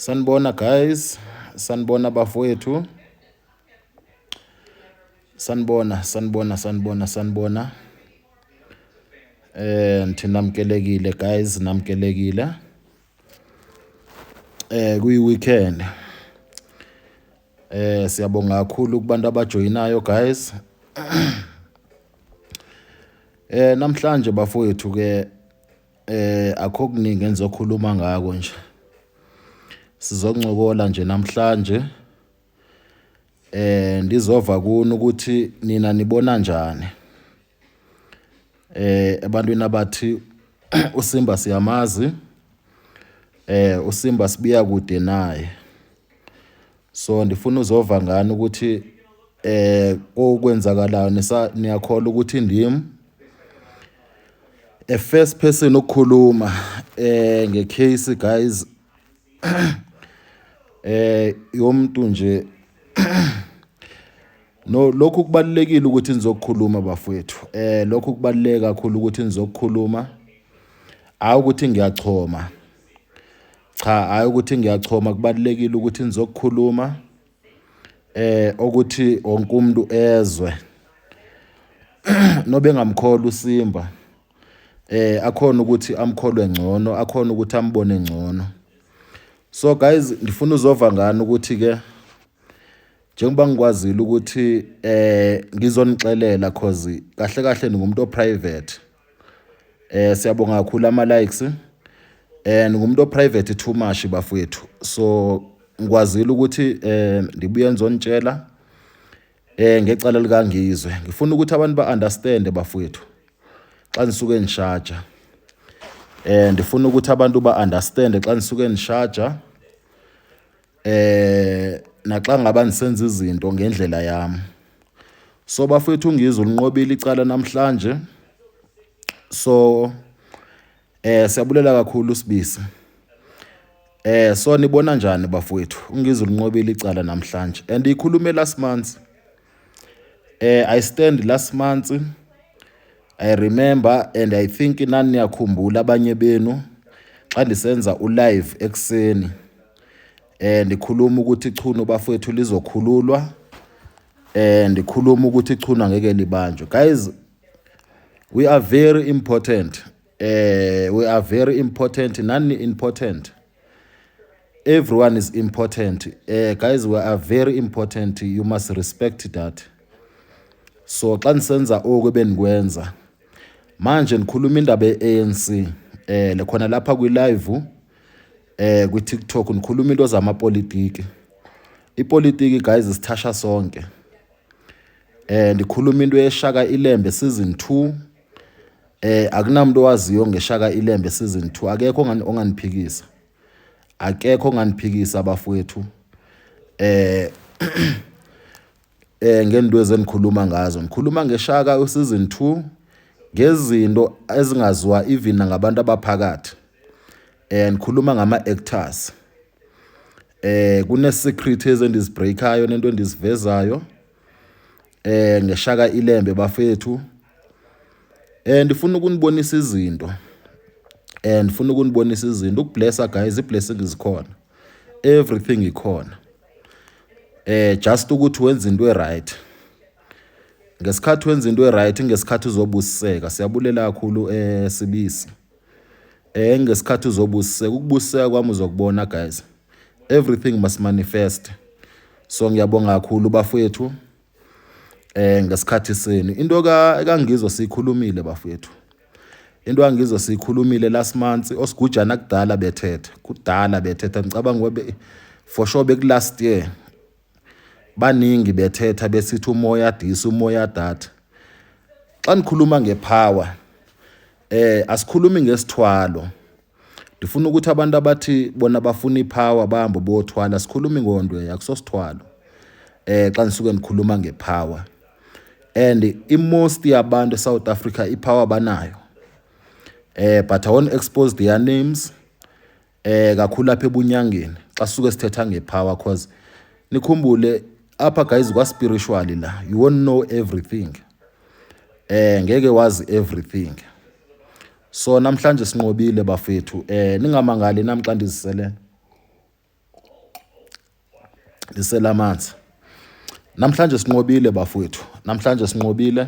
Sanibona guys, sanibona bafowethu. Sanibona, sanibona, sanibona, sanibona. Nithi namkelekile guys, namkelekile. Kuyi weekend. Siyabonga kakhulu kubantu abajoyinayo guys. Namhlanje bafowethu ke akho kuningi engizokhuluma ngako nje. Sizoncokola nje namhlanje. Ndizova kuni ukuthi nina nibona njani. Ebantwini abathi uSimba siyamazi. uSimba sibiya kude naye. So ndifuna uzova ngani ukuthi okwenzakalayo nisa niyakholwa ukuthi ndim a first person ukukhuluma ngecase guys, yomuntu nje. No, lokhu kubalulekile ukuthi nizokukhuluma bafowethu. Lokhu kubaluleke kakhulu ukuthi nizokukhuluma. Hayi ukuthi ngiyachoma, cha, hayi ukuthi ngiyachoma, kubalulekile ukuthi nizokukhuluma ukuthi wonke umuntu ezwe nobe ngamkholwa uSimba, akhona ukuthi amkholwe ngcono, akhona ukuthi ambone ngcono. So guys, ndifuna uzova ngani ukuthi ke njengoba ngikwazile ukuthi ngizonixelela, cause kahle kahle ningumuntu oprivate. Siyabonga kakhulu ama likes. Ningumuntu oprivate too much bafowethu, so ngikwazile ukuthi ndibuye ngizonitshela ngecala likaNgizwe. Ngifuna ukuthi abantu ba understand bafowethu xa nisuke nishaja. Ndifuna ukuthi abantu ba understand xa nisuke nishaja naxa ngaba nisenza izinto ngendlela yami. So bafowethu, uNgizwe ulinqobile icala namhlanje, so siyabulela kakhulu sibisi. So nibona njani bafowethu? UNgizwe ulinqobile icala namhlanje and ikhulume last month. I stand last month, I remember, and I think nani niyakhumbula abanye benu xa ndisenza ulive ekuseni ndikhuluma ukuthi ichunu bafowethu lizokhululwa, ndikhuluma ukuthi ichunu angeke libanjwe. Guys, we are very important. We are very important, nani important, everyone is important. Guys, we are very important, you must respect that. So xa nisenza oku ebenikwenza manje, nikhuluma indaba ye-ANC lekhona lapha kwi-live kwi-TikTok, nikhuluma into zamapolitiki. Ipolitiki guys sithasha sonke. Ndikhuluma into yeshaka ilembe season 2. Akunamuntu owaziyo ngeshaka ilembe season 2, akekho onganiphikisa, akekho onganiphikisa bafowethu ngento ezenikhuluma ngazo. Ngikhuluma ngeshaka season 2, ngezinto ezingaziwa even ngabantu abaphakathi. Ngikhuluma ngama actors. Kune secret ezendizibreakayo nento endizivezayo ngeshaka ilembe bafethu. Ndifuna ukunibonisa izinto, ndifuna ukunibonisa izinto ukublessa guys. I-blessing izikhona, everything ikhona, just ukuthi wenza into e-right ngesikhathi wenza into e-right ngesikhathi uzobusiseka. Siyabulela kakhulu sibisi. Ngesikhathi uzobusiseka, ukubusiseka kwami uzokubona guys. Everything must manifest. So ngiyabonga kakhulu bafowethu ngesikhathi senu. Into ka ekangizwe siyikhulumile bafowethu, into angizwe siyikhulumile last month, osigujana kudala bethetha, kudala bethetha, ngicabanga webe for sure beku last year, baningi bethetha besithi umoya this, umoya that. Xa nikhuluma ngepower, asikhulumi ngesithwalo. Ndifuna ukuthi abantu abathi bona bafuna ipower bahambe bothwala, sikhulumi ngonto akusosithwalo xa nisuke nikhuluma ngepower. And i-most yabantu eSouth Africa ipower banayo, but I won't expose their names kakhulu apha ebunyangeni xa sisuke sithetha ngepower, cause nikhumbule apha guys kwa spiritually la you won't know everything, ngeke wazi everything. So namhlanje sinqobile bafethu. Ningamangali nami xa ndiziselela. Ndisela amanzi. Namhlanje sinqobile bafowethu, namhlanje sinqobile.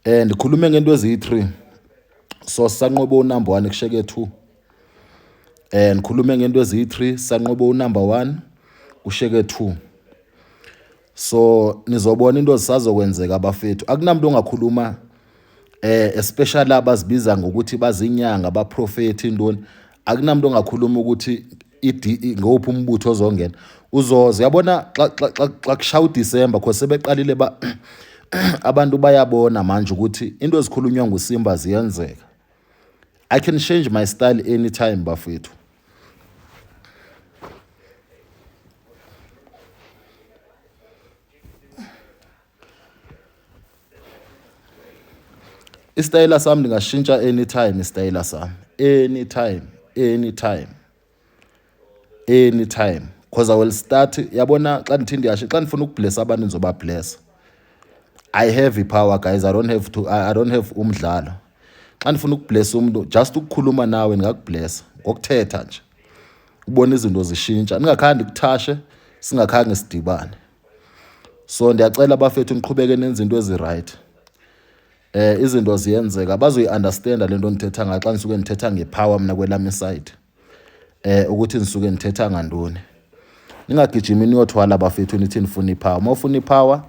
Ndikhulume ngento eziyi-3. So sanqobe unumber 1 kusheke 2. Ndikhulume ngento eziyi-3, sanqobe unumber 1 kusheke 2. So nizobona into zisazokwenzeka bafethu. Akunamuntu ongakhuluma especially abazibiza ngokuthi bazinyanga, abaprofeti intoni. Akunamuntu ongakhuluma ukuthi ngowuphi umbutho ozongena. Uzoze yabona xa kushaya uDisemba, cause sebeqalile ba abantu bayabona manje ukuthi into ezikhulunywa nguSimba ziyenzeka. I can change my style anytime bafethu. Isitayela sami ndingashintsha anytime, isitayela sami anytime, anytime, anytime, because I will start yabona xa ndithi ndiyasho, xa ndifuna ukublessa abantu ndizobablessa. I have i-power guys, I don't have to, I don't have umdlalo. Xa ndifuna ukublessa umuntu, just ukukhuluma nawe ndingakublessa ngokuthetha nje, ubone izinto zishintsha, ndingakhange ndikuthashe, singakhange sidibane. So ndiyacela bafethu niqhubeke nenze into ezi-right. Izinto ziyenzeka, bazoyi-understanda le nto ndithetha ngayo xa ndisuke ndithetha ngepower mna kwelam iside, ukuthi ndisuke ndithetha ngantoni. Ningagijimi niyothwala bafethu nithi nifuna ipower. Uma ufuna ipower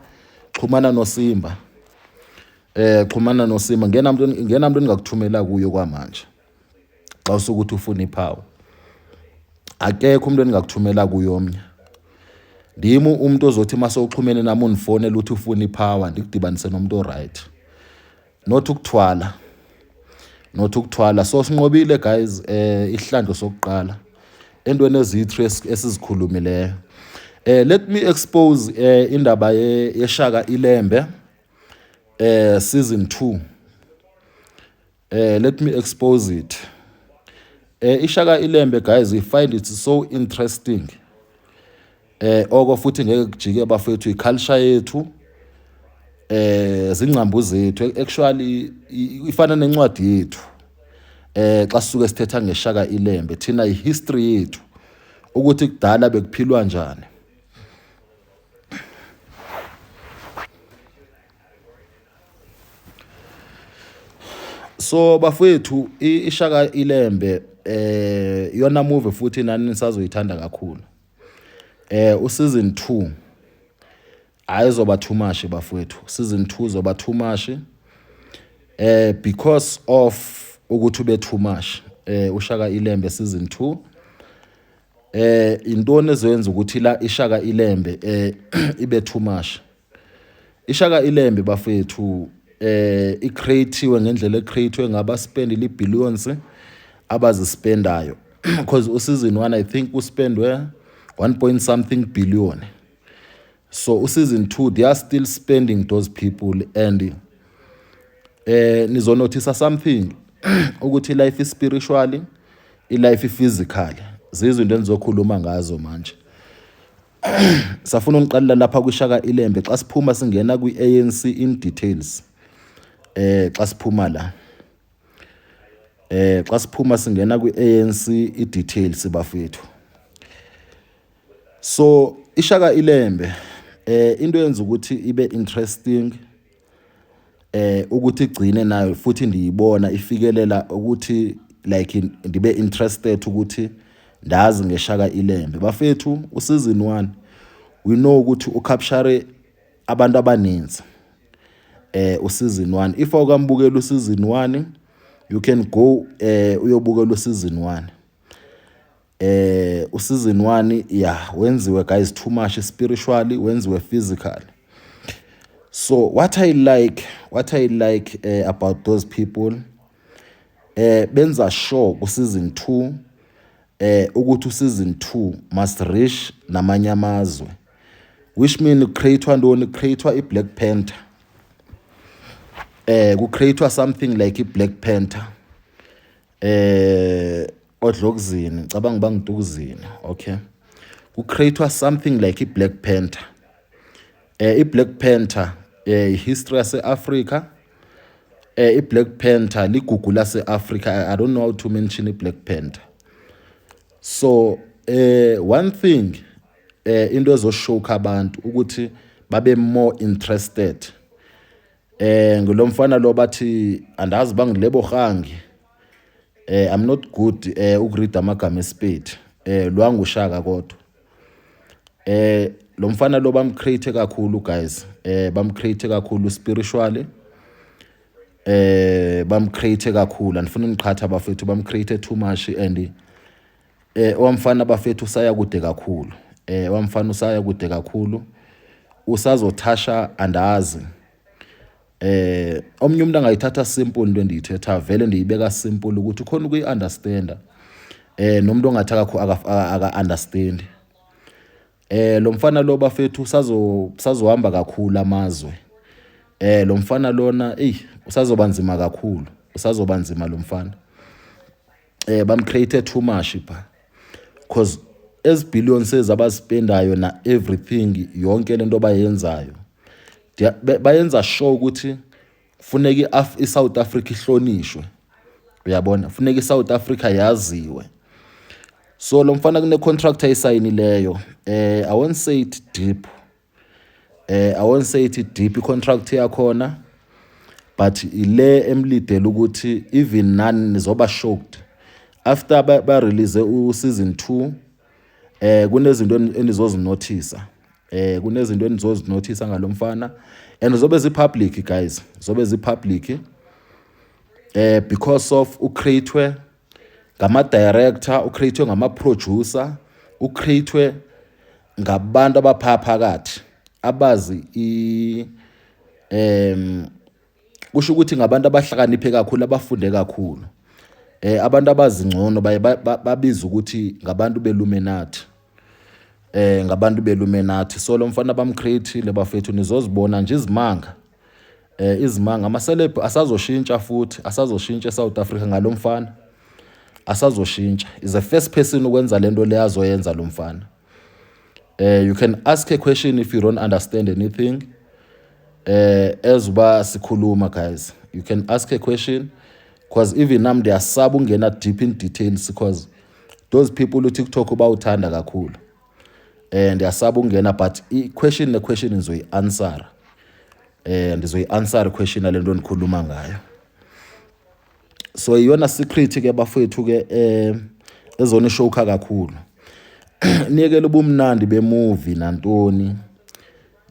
xhumana noSimba. Xhumana noSimba, ngena mntu, ngena mntu endingakuthumela kuyo kwamanje. Xa usukuthi ufuna ipower, akekho umuntu endingakuthumela kuyo omnye. Ndim umuntu ozothi mase uxhumene nami undifonele uthi ufuna ipower, ndikudibanise nomuntu oright. Not ukuthwala, not ukuthwala. So sinqobile guys, isihlandlo sokuqala entweni eziyi-3 esizikhulumileyo. Let me expose indaba yeShaka Ilembe season 2. Let me expose it. IShaka Ilembe guys, we find it so interesting. Oko futhi ngeke kujike bafethu, iculture yethu, zingcambu zethu, actually ifana nencwadi yethu. Xa sisuke sithetha ngeShaka Ilembe, thina ihistory yethu ukuthi kudala bekuphilwa njani. So bafethu, iShaka Ilembe iyona movie futhi nani nisazoyithanda kakhulu. Useason 2 ayizoba too much bafethu. Season 2 zoba too much. Because of ukuthi ube too much. UShaka Ilembe season 2, intoni ezoyenza ukuthi la iShaka Ilembe ibe too much? IShaka Ilembe bafethu icreatiwe ngendlela ecreatiwe ngaba spend billions abazispendayo, because useason 1 I think uspendwe 1 point something billion. So useason 2 they are still spending, those people. And nizonotice something ukuthi life is spiritually, i-life physical, zizinto engizokhuluma ngazo manje. Safuna uniqalela lapha kwiShaka Ilembe, xa siphuma singena kwi-ANC in details. Xa siphuma la, xa siphuma singena kwi-ANC i-details bafethu. So iShaka Ilembe, into yenza ukuthi ibe interesting, ukuthi igcine nayo futhi ndiyibona ifikelela ukuthi like ndibe interested ukuthi ndazi ngeShaka Ilembe bafethu, useason 1 we know ukuthi ucapture abantu abaninzi. Useason 1, if awukambukela useason 1, you can go uyobukela useason 1. Useason 1, yeah, wenziwe guys too much spiritually, wenziwe physically. So what I like about those people, benza sure ku season 2 ukuthi useason 2 must reach namanye amazwe, which mean createwa ntoni? Createwa iBlack Panther. Ku createwa something like iBlack Panther. Odlokuzini cabanga bangitukuzini. Okay, ku createwa something like iBlack Panther. iBlack Panther, history yase-Africa. iBlack Panther ligugu lase-Africa. I don't know how to mention iBlack Panther. So one thing Into ezoshocka abantu ukuthi babe more interested ngilomfana lo, bathi andazi banguLebogang. I'm not good ukuread amagama eSipedi, lwangushaka, kodwa lo mfana lo bamcreate kakhulu, guys. Bamcreate kakhulu spiritually, bamcreate kakhulu. Andifuna niqhatha, bafethu, bamcreate too much. And wamfana, bafethu, usaya kude kakhulu. Wamfana usaya kude kakhulu, usazothasha. Andazi, omnye umuntu angayithatha simple into endiyithetha, vele ndiyibeka simple ukuthi khona ukuyi-understanda, nomuntu ongathi akakho aka-understand. Lo mfana lo, bafethu, sazohamba kakhulu amazwe. Lo mfana lona, ey, usazoba nzima kakhulu, usazoba nzima lo mfana. Bamcreate too much pha, cause ezi billions ezabaspendayo na everything, yonke lento bayenzayo, bayenza sure ukuthi funeka iSouth Africa ihlonishwe, uyabona, funeka iSouth Africa yaziwe. So lo mfana kune contract ayisayinileyo. I won't say it deep, I won't say it deep i-contract yakhona, but ile emlidela ukuthi even nani nizoba shocked after ba release u season 2. Kunezinto enizozinothisa, kunezinto enizozinothisa ngalomfana, and zobe zi public, guys, zobe zi public, because of ucreatewe ngama director, ucreatewe ngama producer, ucreatewe ngabantu abapha phakathi abazi i kusho ukuthi ngabantu abahlakaniphe kakhulu, abafunde kakhulu, abantu abazingcono, baye babiza ukuthi ngabantu beLuminati, ngabantu beLuminati. So lo mfana bamcreateile, bafethu, nizozibona nje izimanga, izimanga. Ama-celeb asazoshintsha futhi, asazoshintsha eSouth Africa ngalomfana, asazoshintsha. Is the first person ukwenza lento le azoyenza lo mfana. You can ask a question if you don't understand anything as uba sikhuluma. Guys, you can ask a question, because even nami ndiyasaba ungena deep in details, because those people uTikTok bawuthanda kakhulu. Ndiyasaba ungena, but i-question ne-question ngizoyi-answera, ndizoyi-answer i-question lento endikhuluma ngayo. So iyona secret ke, bafethu ke, ezona ishocka kakhulu. Niyekele ubumnandi bemovie nantoni.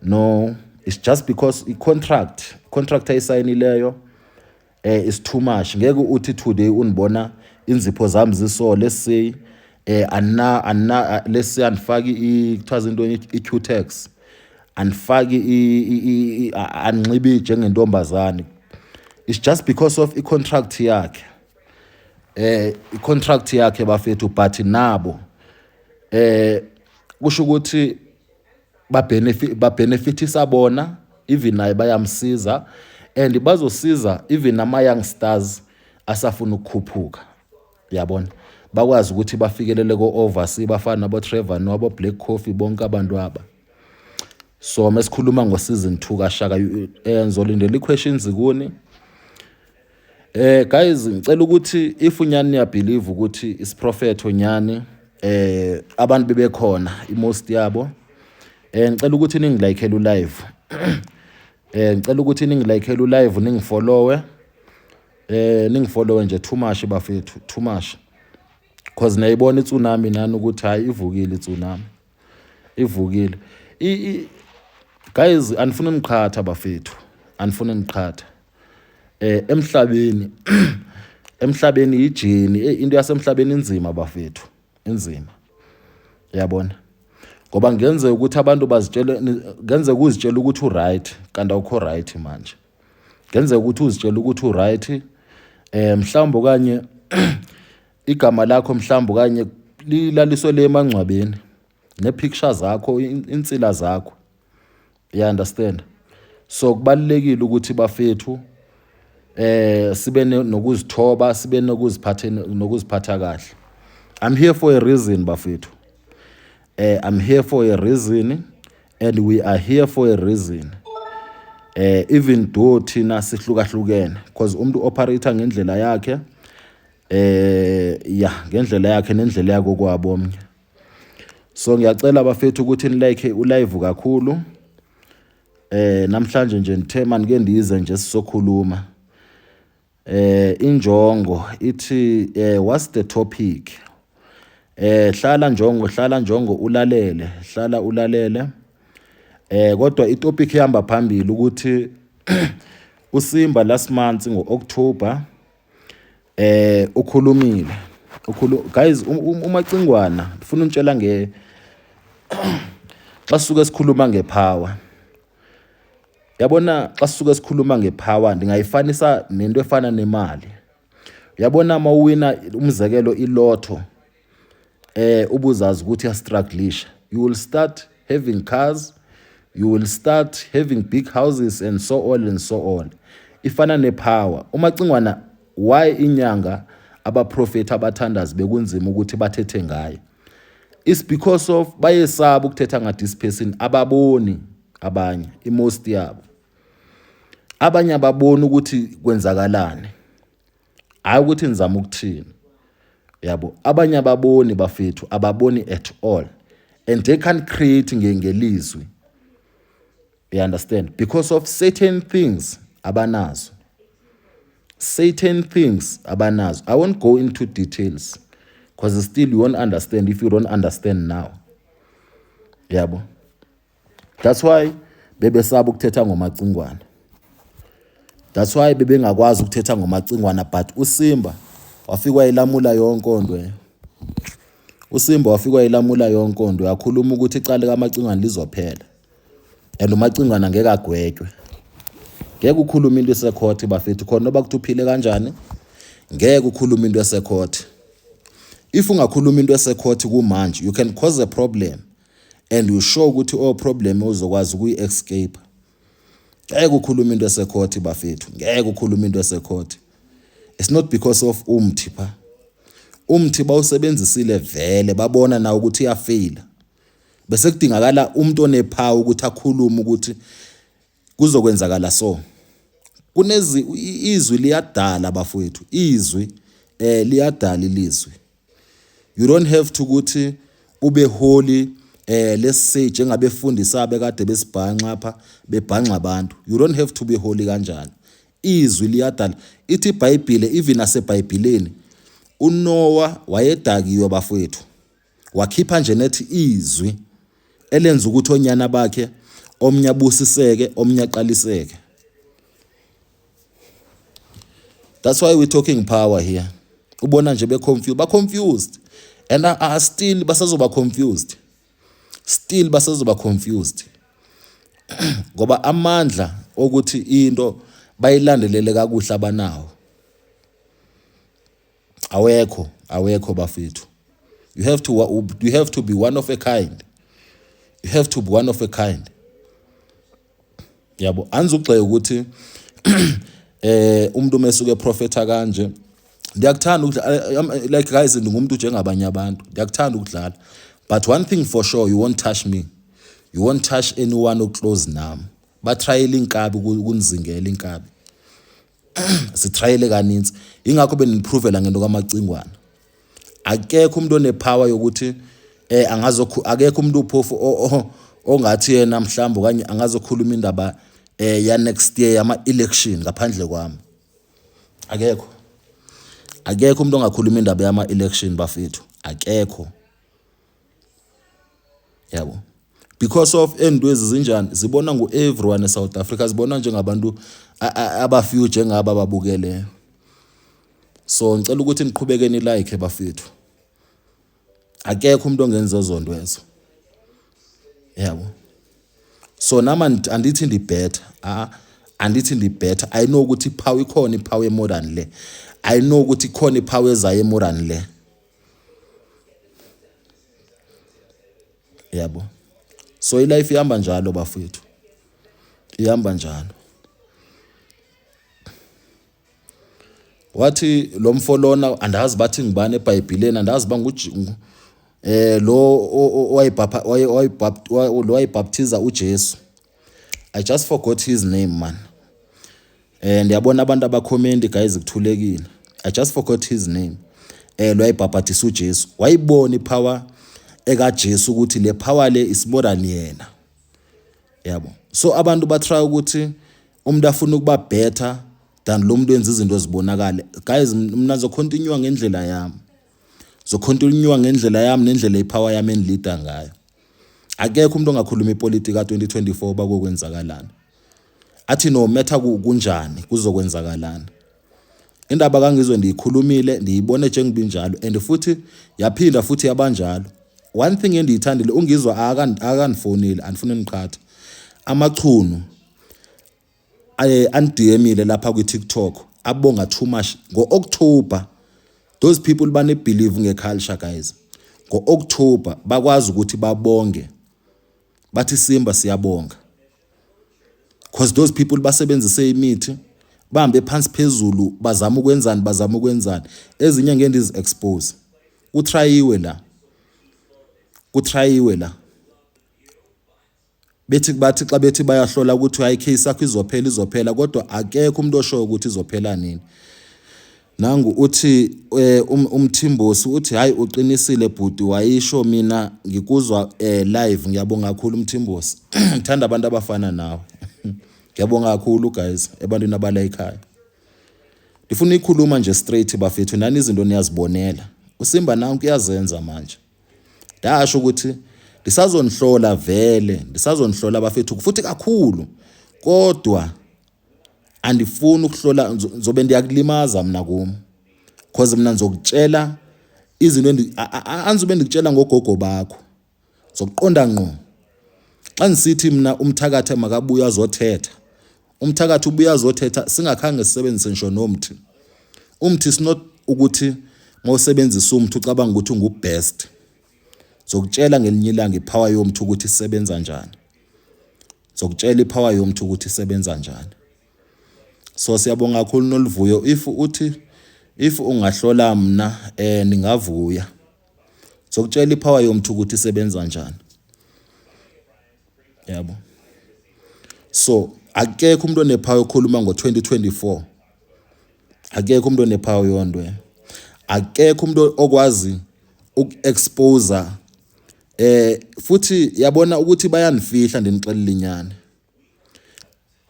No, it's just because i-contract, contract ayisayinileyo is too much. Ngeke uthi today unibona inzipho zami ziso, let's say, anna let's say andifaki, kuthiwa zinto, i-Cutex, andifaki, anxibi njengentombazane. It's just because of i-contract yakhe, i-contract yakhe, bafethu. But nabo kusho ukuthi ba benefit, babenefitisa bona, even naye bayamsiza, and bazosiza even nama youngsters asafuna ukukhuphuka, yabona, bakwazi ukuthi bafikelele ko overseas, bafana nabo Trevor Noah, bo Black Coffee, bonke abantu aba. So mesikhuluma ngo season 2 kaShaka, ngizolindela i-questions kuni. Guys, ngicela ukuthi if unyani niyabelieve ukuthi isiprofetho nyani, abantu bebekhona imost yabo, ngicela ukuthi ningilikele ulive, ngicela ukuthi ningilikele ulive, ningifollowe, ningifollowe nje too much, bafethu, too much, cause niyayibona itsunami nani ukuthi hayi, ivukile itsunami, ivukile. Guys, anifuni niqhatha, bafethu, anifuni niqhatha. Emhlabeni ijeni, into yasemhlabeni inzima, bafethu, inzima, yabona, ngoba ngenzeka ukuthi abantu bazitshele, ngenzeka uzitshela ukuthi uright kanti awukho right. Manje ngenzeka ukuthi uzitshela ukuthi uright, mhlawumbe okanye igama lakho mhlawumbe okanye lilaliswe le emangcwabeni, nepicture zakho, insila zakho, you understand? So kubalulekile ukuthi, bafethu, sibe nokuzithoba, sibe nokuziphatha kahle. I'm here for a reason, bafethu. I'm here for a reason and we are here for a reason, even though thina sihlukahlukene, because umuntu operate ngendlela yakhe, ya, ngendlela yakhe nendlela yako kwabo omnye. So ngiyacela bafethu ukuthi nilike ulive kakhulu. Namhlanje nje ngithe manike ndize nje sizokhuluma. Injongo ithi what's the topic? Hlala njongo, hlala njongo ulalele, hlala ulalele. Kodwa itopic ihamba phambili ukuthi uSimba last month ngo-October ukhulumile. Ukhulu guys, uMacingwana ndifuna untshela nge xa sisuke sikhuluma ngepower. Yabona xa sisuke sikhuluma ngepower ndingayifanisa nento efana nemali. Uyabona mawuwina umzekelo ilotho, ubuzazi ukuthi uyastrugglisha, you will start having cars, you will start having big houses and so on and so on. Ifana nepower. UMacingwana, why inyanga, abaprofeti, abathandazi bekunzima ukuthi bathethe ngaye? It's because of bayesaba ukuthetha nga this person. Ababoni abanye, imost yabo, abanye ababoni ukuthi kwenzakalani. Hayi ukuthi nizama ukuthini, yabo. Abanye ababoni bafethu, ababoni at all, and they can't create ngelizwi, you understand, because of certain things abanazo, certain things abanazo. I won't go into details because still you won't understand if you don't understand now, yabo. That's why bebesaba ukuthetha ngoMacingwana, that's why bebengakwazi ukuthetha ngoMacingwana. But uSimba wafika wayilamula yonke onto. USimba wafika wayilamula yonke onto, yakhuluma ukuthi icala kaMacingwana lizophela and uMacingwana ngeke agwetywe. Ngeke ukhulume into esecourt bafethu, khona noba kuthi uphile kanjani, ngeke ukhulume into esecourt. If ungakhuluma into esecourt kumanje, you can cause a problem and you sure ukuthi oh problem uzokwazi ukuyi-escape. Ngeke ukhulume into esecourt bafethu, ngeke ukhulume into esecourt. It's not because of umthi pha, umthi bawusebenzisile vele, babona na ukuthi iyafeyila, bese kudingakala umuntu onepower ukuthi akhulume ukuthi kuzokwenzakala. So kunezi izwi liyadala bafowethu, izwi liyadala ilizwi. You don't have to ukuthi ube holy, let's say njengabefundisi abekade besibhanxa apha, bebhanxa abantu. You don't have to be holy kanjalo, izwi liyadala. Ithi iBhayibhile, even naseBhayibhileni, uNoah wayedakiwe bafowethu, wakhipha nje nethi izwi elenza ukuthi onyana bakhe omnye abusiseke, omnye aqaliseke. That's why we're talking power here. Ubona nje be-confused, ba-confused and are still basazoba confused, still basazoba confused, ngoba amandla okuthi into bayilandelele kakuhle abanawo, awekho, awekho bafethu. You have to be one of a kind, you have to be one of a kind, yabo. Anizugxeka ukuthi umuntu mesuke eprofetha kanje. Ndiyakuthanda ukudlala, like guys, ndingumuntu njengabanye abantu, ndiyakuthanda ukudlala, but one thing for sure, you won't touch me, you won't touch anyone oclose nami. Batrayela inkabi ukunizingela inkabi, sitrayele kaninzi, ingakho beniprovela ngento kaMacingwana. Akekho umuntu onepower yokuthi angazo, akekho umuntu uphofu ongathi yena mhlawumbe okanye angazokhuluma indaba ya next year yama election ngaphandle kwami. Akekho, akekho umuntu ongakhuluma indaba yama election bafethu, akekho, yabo, because of endwezi zinjani, zibona ngu-everyone eSouth Africa, zibona njengabantu abafew njengaba ababukeleyo. So ngicela ukuthi niqhubeke ni like bafethu. Akekho umuntu ongenza ezo ezo, yabo. So nama andithi ndi-better, a andithi ndi-better. I know ukuthi ipower ikhona, ipower emodern le. I know ukuthi ikhona ipower ezayo emodern le, yabo. So ilife ihamba njalo bafethu, ihamba njalo. Wathi lo mfo lona, andazi bathi ngibani eBhayibheleni, andazi ba lo owayibhapha lo wayibhaptiza uJesu. I just forgot his name, man. Ndiyabona abantu abakhomenti guys, kuthulekile. I just forgot his name. Lo wayibhaphathisa uJesu, wayibona ipower. ekaJesu ukuthi le power le is more than yena. Yabo, so abantu batry ukuthi umuntu afuna ukuba better than lo muntu wenza izinto zibonakale. Guys, mina zocontinue ngendlela yami, zocontinue ngendlela yami nendlela ipower yami enilida ngayo. Akekho umuntu ongakhuluma ipolitiki ka-2024 bakokwenzakalani, athi no matter kunjani kuzokwenzakalani. Indaba kaNgizwe ndiyikhulumile, ndiyibone njengibinjalo, and futhi yaphinda futhi yabanjalo. One thing endiyithandile, uNgizwa akandifonile, andifuni niqhatha amachunu aye andiyemile lapha kwi-TikTok abonga too much ngo-October. Those people bane-believe nge-culture, guys. Ngo-October bakwazi ukuthi babonge, bathi Simba siyabonga, because those people basebenzise imithi, bahambe phansi phezulu, bazama ukwenzani, bazama ukwenzani. Ezinye ngeke ndizi-expose. Kutrayiwe la, kutrayiwe la, bethi bathi xa bethi bayahlola ukuthi hayi, case yakho izophela, izophela, kodwa akekho umuntu oshoyo ukuthi izophela nini. Nangu uthi umthimbosi uthi hayi, uqinisile bhuti, wayisho, mina ngikuzwa live. Ngiyabonga kakhulu umthimbosi, ngithanda abantu abafana nawe. Ngiyabonga kakhulu guys ebantwini abala ekhaya. Ndifuna ikhuluma nje straight bafethu, nani izinto niyazibonela. USimba nanku uyazenza manje. Ndasho ukuthi ndisazonihlola vele, ndisazonihlola bafethu, futhi kakhulu, kodwa andifuni ukuhlola ngizobe ndiyakulimaza mina kum, cause mina ngizokutshela izinto angizobe ndikutshela ngogogo bakho. Zokuqonda ngqo xa ndisithi mna umthakathi makabuye azothetha, umthakathi ubuye azothetha singakhange sisebenzise ngisho nomthi. Umthi is not ukuthi mawusebenzisa umthi ucabanga ukuthi ungu-best. Zokutshela ngelinye ilanga ipower yomthi ukuthi isebenza njani, zokutshela ipower yomthi ukuthi isebenza njani. So siyabonga kakhulu Noluvuyo, if uthi if ungahlola mna ningavuya, zokutshela ipower yomthi ukuthi isebenza njani, yabo. So akekho umuntu onepower yokukhuluma ngo-2024, akekho umuntu onepower yondwe, akekho umuntu okwazi uku-expose. Futhi yabona ukuthi bayanifihla, ndinixelela inyani.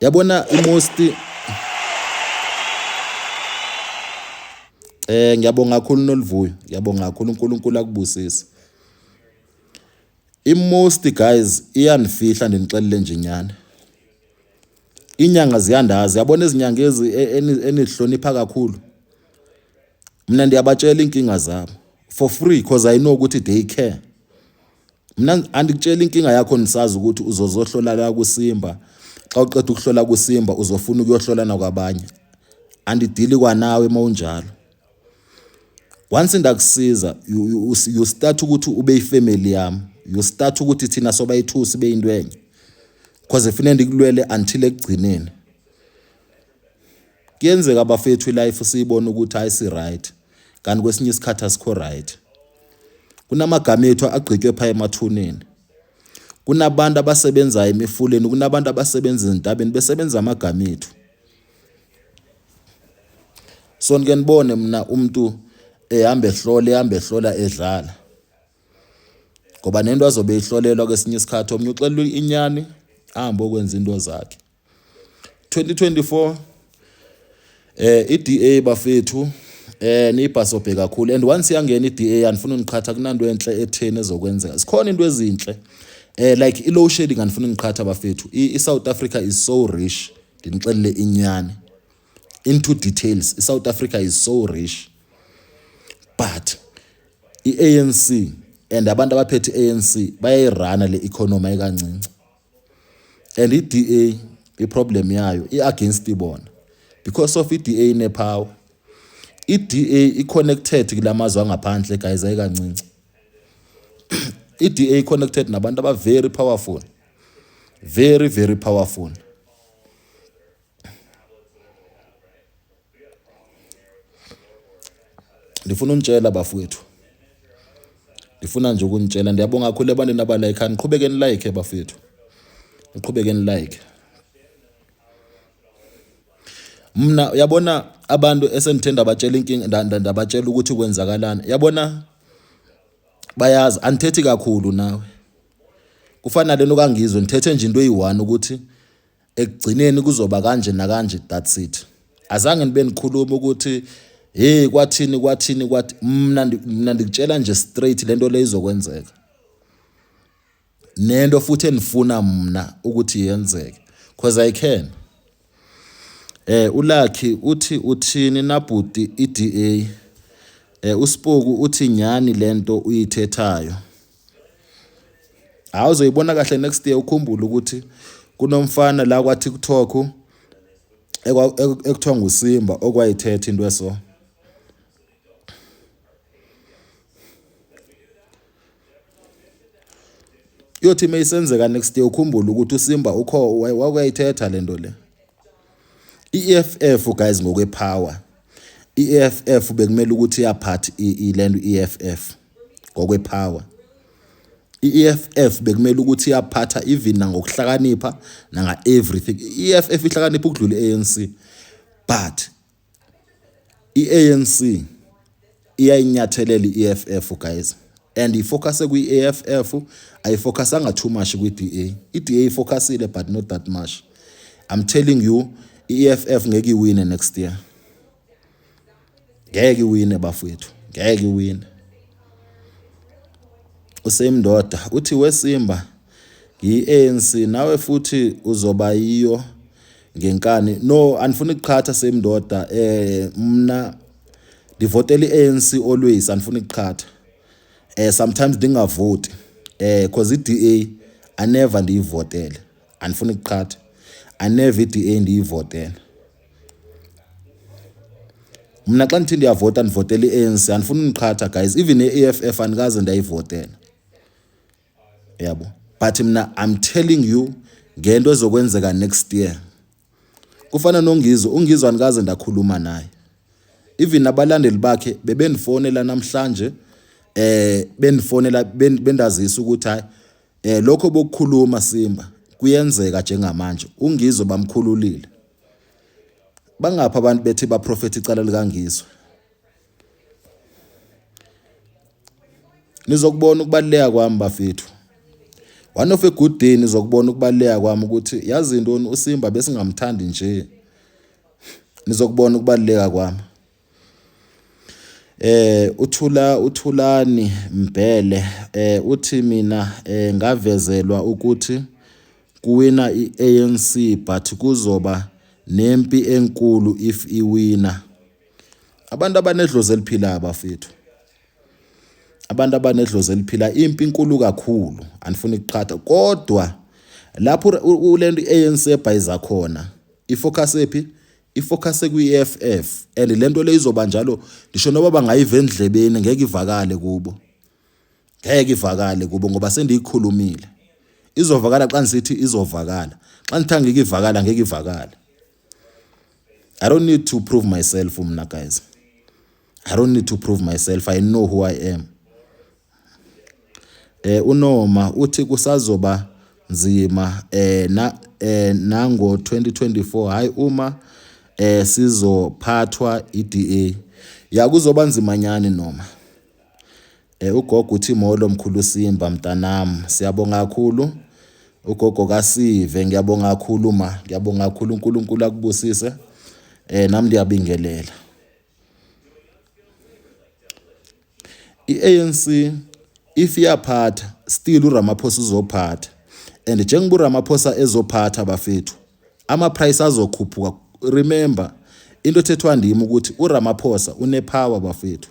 Yabona imost ngiyabonga kakhulu Noluvuyo, ngiyabonga kakhulu, uNkulunkulu akubusise. Imost guys iyanifihla, ndinixelele nje inyani. Inyanga ziyandazi, yabona izinyanga ezi enizihlonipha kakhulu, mina ndiyabatshela inkinga zabo for free because I know ukuthi they care. Mina andikutshela inkinga yakho nisazi ukuthi uzozohlola la kuSimba, xa uqeda ukuhlola kuSimba uzofuna ukuyohlola nakwabanye. Andidili kwanawe mawunjalo. Once ndakusiza, you start ukuthi ube ifamily yami, you start ukuthi thina soba ithusi beyinto enye, because kufanele ndikulwele until ekugcineni. Kuyenzeka bafethu ilife siyibona ukuthi hayi, si right, kanti kwesinye isikhathi asikho right. Kunamagama ethu agqitywe pha emathuneni, kunabantu abasebenzayo emifuleni, kunabantu abasebenza ezintabeni besebenza amagama ethu. So nike nibone mina umuntu ehamba ehlola, ehamba ehlola, edlala, ngoba nento azobe ihlolelwa kwesinye isikhathi, omnye uxelela inyani, ahambe okwenza into zakhe. 2024 iDA bafethu, niyibhasobhe kakhulu, and once yangena iDA, andifuna uniqhatha, kunanto enhle etheni ezokwenzeka. Sikhona into ezinhle like i-load shedding. Andifuna uniqhatha bafethu, i-South Africa is so rich. Ndinixelele inyani into details, i-South Africa is so rich, but i-ANC and abantu abaphethe i-ANC bayayirana le economy ayikancinci. And i-DA, i-problem yayo i-against bona because of i-DA ine-power, i-DA i-connected kulamazwe angaphandle guys, ayikancinci. I-DA connected nabantu aba very powerful, very very powerful. Ndifuna unitshela bafowethu, ndifuna nje ukunitshela, ndiyabonga kakhulu ebantwini abalayikhayo. Niqhubeke nilike bafethu, niqhubeke nilike. Mna uyabona abantu esendithe ndabatshela inkinga, ndabatshela ukuthi kwenzakalani, yabona. Bayazi andithethi kakhulu nawe. Kufana nalento kaNgizwe ngithethe nje into eyi-one ukuthi ekugcineni kuzoba kanje nakanje that's it. Azange nibe nikhuluma ukuthi hey kwathini kwathini kwathi mna mna ndikutshela nje straight lento le izokwenzeka. Nento futhi enifuna mna ukuthi yenzeke cause I can. Eh uLucky uthi uthini nabhuti iDA. Eh uSpoku uthi nyani lento uyithethayo. Hawu uzoyibona kahle next year ukhumbule ukuthi kunomfana la kwa TikTok ekuthiwa nguSimba okwayithetha into eso. Iyothi mayisenzeka next year ukhumbule ukuthi uSimba ukho wakuyayithetha lento le. I-EFF guys ngokwepower. I-EFF bekumele ukuthi iyaphathi ilento i-EFF ngokwepower. I-EFF bekumele ukuthi iyaphatha even nangokuhlakanipha nanga everything. I-EFF ihlakanipha ukudlula i-ANC but I-ANC iyayinyathelela i-EFF guys and ifocuse kwi-EFF ayifocusanga too much kwi-DA. I-DA ifocusile but not that much. I'm telling you i-EFF ngeke iwine next year. Ngeke iwine bafowethu, ngeke iwine. Usame ndoda uthi weSimba ngiyi-ANC nawe futhi uzoba yiyo ngenkani. No, andifuni kuqhatha same ndoda eh mna ndivotela i-ANC always andifuni kuqhatha. Eh sometimes ndingavoti eh cause i-DA I never ndiyivotele. Andifuni kuqhatha. I never i-DA ndiyivotele. Mna xa ndithi ndiyavota ndivotela i-ANC andifuni uniqhatha guys even ne-EFF andikaze ndayivotela. Yabo. But mna I'm telling you ngento ezokwenzeka next year. Kufana noNgizwe, uNgizwe andikaze ndakhuluma naye. Even nabalandeli bakhe bebendifonela namhlanje eh bendifonela bendazisa ukuthi hayi eh lokho bokukhuluma Simba kuyenzeka njengamanje uNgizwe bamkhululile. Bangaphi abantu bethi baprofetha icala likaNgizwe? Nizokubona ukubaluleka kwami bafethu. One of a good day nizokubona ukubaluleka kwami ukuthi yazi intoni uSimba besingamthandi nje. Nizokubona ukubaluleka kwami. Eh uthula uThulani Mbhele eh uthi mina eh ngavezelwa ukuthi kuwina iANC but kuzoba nempi enkulu if iwina. Abantu abanedlozi eliphilayo bafethu. Abantu abanedlozi eliphila impi inkulu kakhulu andifuni ukuqhatha kodwa lapho ulento iANC ebhayiza khona ifocus ephi ifocus kwi-EFF and lento le izoba njalo ngisho noba bangayiva endlebeni ngeke ivakale kubo ngeke ivakale kubo ngoba sendiyikhulumile izovakala xa ngisithi izovakala xa ngithi angeke ivakala ngeke ivakale I don't need to prove myself mna guys I don't need to prove myself I know who I am eh uNoma uthi kusazoba nzima eh na eh nango 2024 hayi uma eh sizophathwa iDA ya kuzoba nzima nyani noma eh ugogo uthi molo mkhulu Simba mntanami siyabonga kakhulu ugogo kaSive ngiyabonga kakhulu ma ngiyabonga kakhulu uNkulunkulu akubusise eh nami ndiyabingelela I-ANC if iyaphatha still uRamaphosa uzophatha and njengoba uRamaphosa ezophatha bafethu ama price azokhuphuka remember into ethethwa ndimi ukuthi uRamaphosa unepower bafethu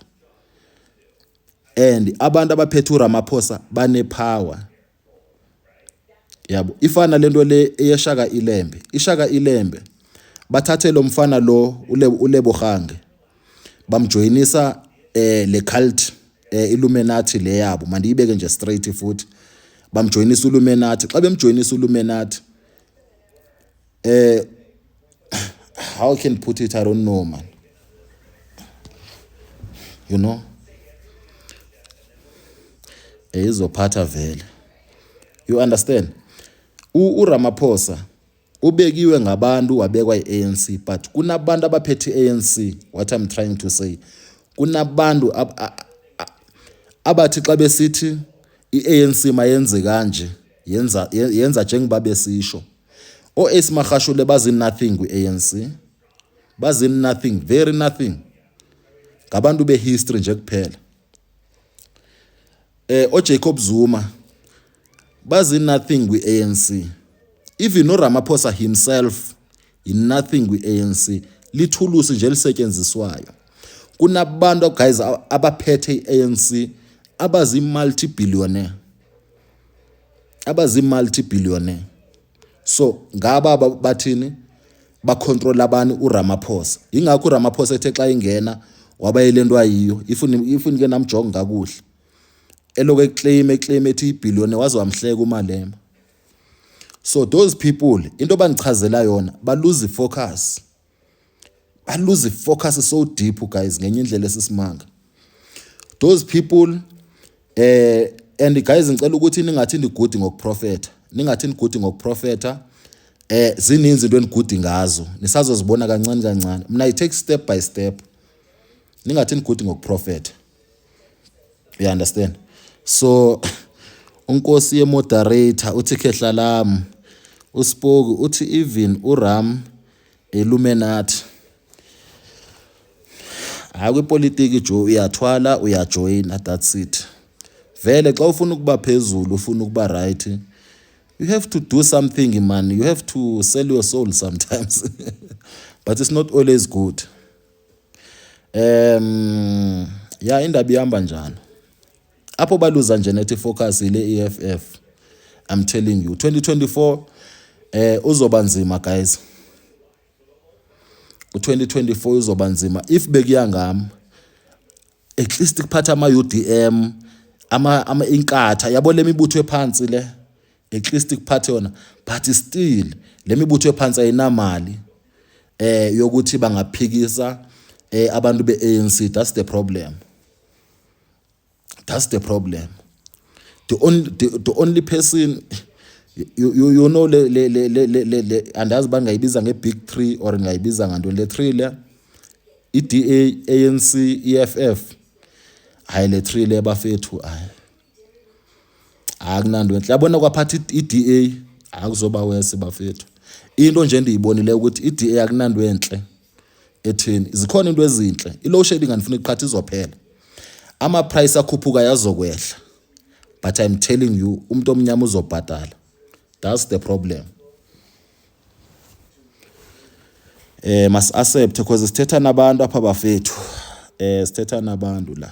and abantu abaphethe uRamaphosa banepower yabo ifana lento le eyeshaka ilembe ishaka ilembe bathathe lo mfana lo uLebohange bamjoyinisa eh le cult eh Illuminati le yabo mandiyibeke nje straight futhi bamjoyinisa uLuminati xa bemjoyinisa uLuminati eh how I can put it I don't know man you know eh izophatha vele you understand uRamaphosa ubekiwe ngabantu wabekwa i-ANC but kunabantu abaphethe i-ANC what I'm trying to say kunabantu Abathi xa besithi i-ANC mayenze kanje, yenza yenza njengoba besisho. O-Ace Magashule bazi nothing kwi-ANC, bazi nothing, very nothing, ngabantu behistory nje kuphela. OJacob Zuma bazi nothing kwi-ANC. Even noRamaphosa himself yi-nothing kwi-ANC, lithulusi nje elisetyenziswayo. Kunabantu guys abaphethe i-ANC abazi-multi-billionaire, abazi-multi-billionaire. So ngaba bathini, bacontrol abani? uRamaphosa. Ingakho uRamaphosa ethe xa ingena waba yile nto ayiyo. If nike namjonga kakuhle, eloko eclaim eclaim ethi ibhiliyoni, waze wamhleka uMalema. So those people, into bangichazela yona, balose focus, balose focus so deep guys, ngenye indlela esisimanga those people. And guys, ngicela ukuthi ningathi ndigood ngokuprofetha, ningathi ndigood ngokuprofetha. Zininzi into endigood ngazo, nisazozibona kancane kancane. Mina I take step by step. Ningathi ndigood ngokuprofetha, you understand? So unkosi ye-moderator uthi, "Khehla lami." Uspoki uthi even uRam Illuminati. Hayi, kwipolitiki jo uyathwala, uyajoyina, that's it. Vele xa ufuna ukuba phezulu, ufuna ukuba right, you have to do something, man. You have to sell your soul sometimes, but it's not always good. Ya, indaba ihamba njalo. Apho baluza nje nethi focus ile EFF. I'm telling you, 2024 uzoba nzima guys. U2024 uzoba nzima. If bekuya ngami, at least kuphatha ama UDM, ama inkatha yabo, le mibutho ephansi le, at least kuphathe yona. But still le mibutho ephansi ayinamali yokuthi bangaphikisa abantu beANC. That's the problem, that's the problem. The only person you know le andazi bangayibiza nge-big 3 or ngayibiza ngantoni le 3 le, i-DA, ANC, EFF. Hayi, le 3 le bafethu, hayi, akunanto enhle. Yabona, kwaphatha i-DA akuzoba wese bafethu. Into nje endiyibonile ukuthi i-DA akunanto enhle etheni. Zikhona into ezinhle, i-load shedding andifuna iqhatha, izophela, ama-price akhuphuka yazokwehla, but I'm telling you, umuntu omnyama uzobhadala. That's the problem. Must accept because sithetha nabantu apha bafethu, sithetha nabantu la.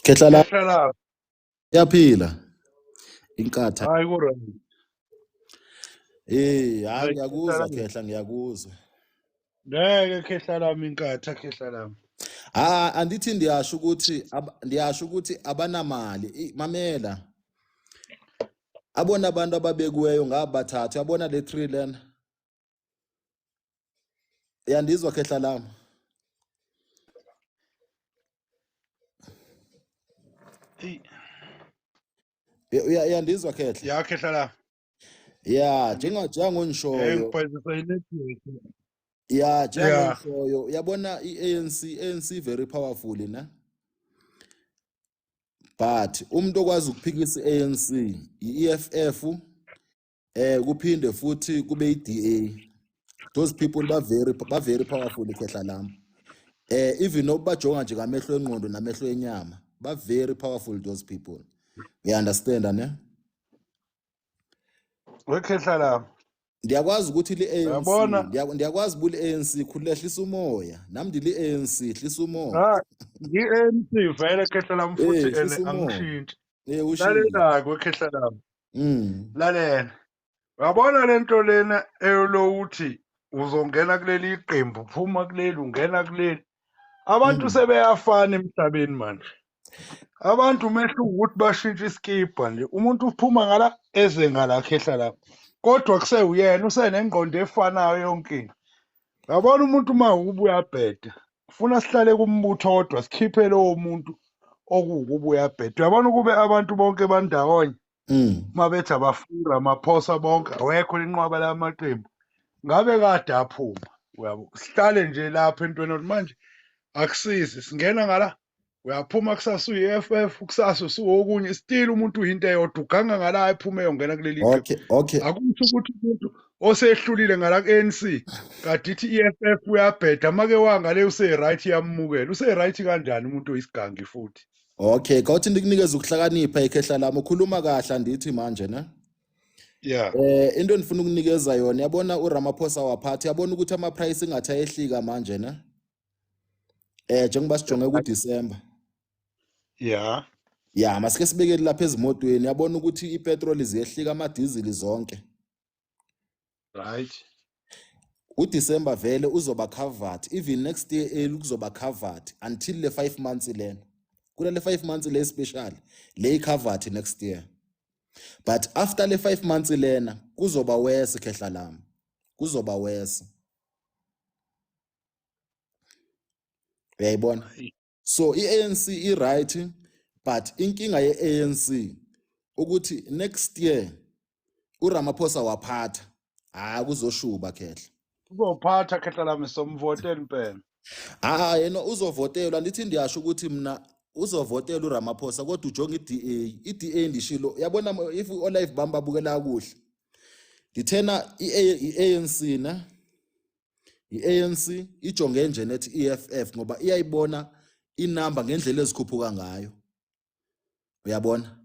Khehla la. Khehla la. Yaphila inkatha. Hayi, ku-right. Hayi. Hayi, khehla Ngiyakuzwa. lami. Khehla, ngiyakuzwa. Ngeke khehla lami, inkatha khehla lami. Ah, andithi ndiyasho ukuthi ndiyasho ukuthi abanamali. Mamela, abona abantu ababekiweyo ngaba bathathu, yabona le 3 lena. Yandizwa khehla lami? Eyi. Uyandizwa khehla? Ya, khehla lami. Ya, njengongishoyo. Ngibhayizisa i-network. Ya. Njengongishoyo, uyabona i-ANC, ANC very powerful ne, but umuntu okwazi ukuphikisa i-ANC i-EFF, kuphinde futhi kube i-DA. Those people ba very powerful ikhehla lami. Even nokubajonga nje ngamehlo engqondo namehlo enyama, ba very powerful those people, you understand ne? Wekhehla lami. Ndiyakwazi ukuthi li-ANC Uyabona? Ndiyakwazi uba li-ANC, khulula, umoya. Nami ndili-ANC, hlisa umoya. Ha, ngi-ANC vele khehla lami futhi hlisa ene umoya. Angishintshi. Ushilo. Lalela-ke wekhehla lami. Lalela. Uyabona lento lena eyolokuthi uzongena kuleli qembu, phuma kuleli, ungena kuleli. Abantu sebeyafana emhlabeni manje. Abantu umehluko ukuthi bashintshe isikibha nje. Umuntu uphuma ngala eze ngala khehla lapha. Kodwa kusewuyena usenengqondo efanayo yonke into. Uyabona umuntu uma ukuba uyabheda, ufuna sihlale kumbutho kodwa sikhiphe lowo muntu okuwukuba uyabheda. Uyabona ukube abantu bonke bandawonye uma bethi abafuni Ramaphosa bonke, awekho inqwaba lamaqembu, ngabe kade aphuma. Uyabo, sihlale nje lapha entweni yokuthi manje akusizi singena ngala, uyaphuma kusasa uyi-EFF, kusasa usuwokunye, still umuntu uyinto eyodwa, uganga ngala ephume eyongena kuleli qembu. Akusho ukuthi umuntu osehlulile ngala ku-ANC kade ithi i-EFF uyabheda, make wangale use-right iyamukela. Use-right kanjani umuntu oyisigangi futhi? Okay, kawuthi ndikunikeze ukuhlakanipha ikhehla lami, ukhuluma kahle andithi manje ne? Yeah. Into endifuna ukunikeza yona, yabona uRamaphosa waphatha, yabona ukuthi ama price ngathi ayehlika manje ne? Njengoba sijonge kuDecember. Ya, masike sibekele lapha ezimotweni, yabona ukuthi ipetrol ziyehlika, ama-diesel zonke. UDecember vele uzoba covered, even next year early kuzoba covered until le 5 months lena. Kuna le 5 months le special, le covered next year. But after le 5 months lena kuzoba worse khehla lami. Kuzoba worse. Uyayibona? So iANC i-right, but inkinga yeANC ukuthi next year uRamaphosa waphatha, hayi kuzoshuba khehla. Uzophatha khehla lami, somvotela impela. Ah, yena uzovotelwa, ndithi ndiyasho ukuthi mina uzovotela uRamaphosa, kodwa ujonga iDA. iDA ndishilo, yabona if uLive bamba babukela kuhle. Ndithena iANC na iANC ijonge nje nethi EFF ngoba iyayibona inamba ngendlela ezikhuphuka ngayo. Uyabona?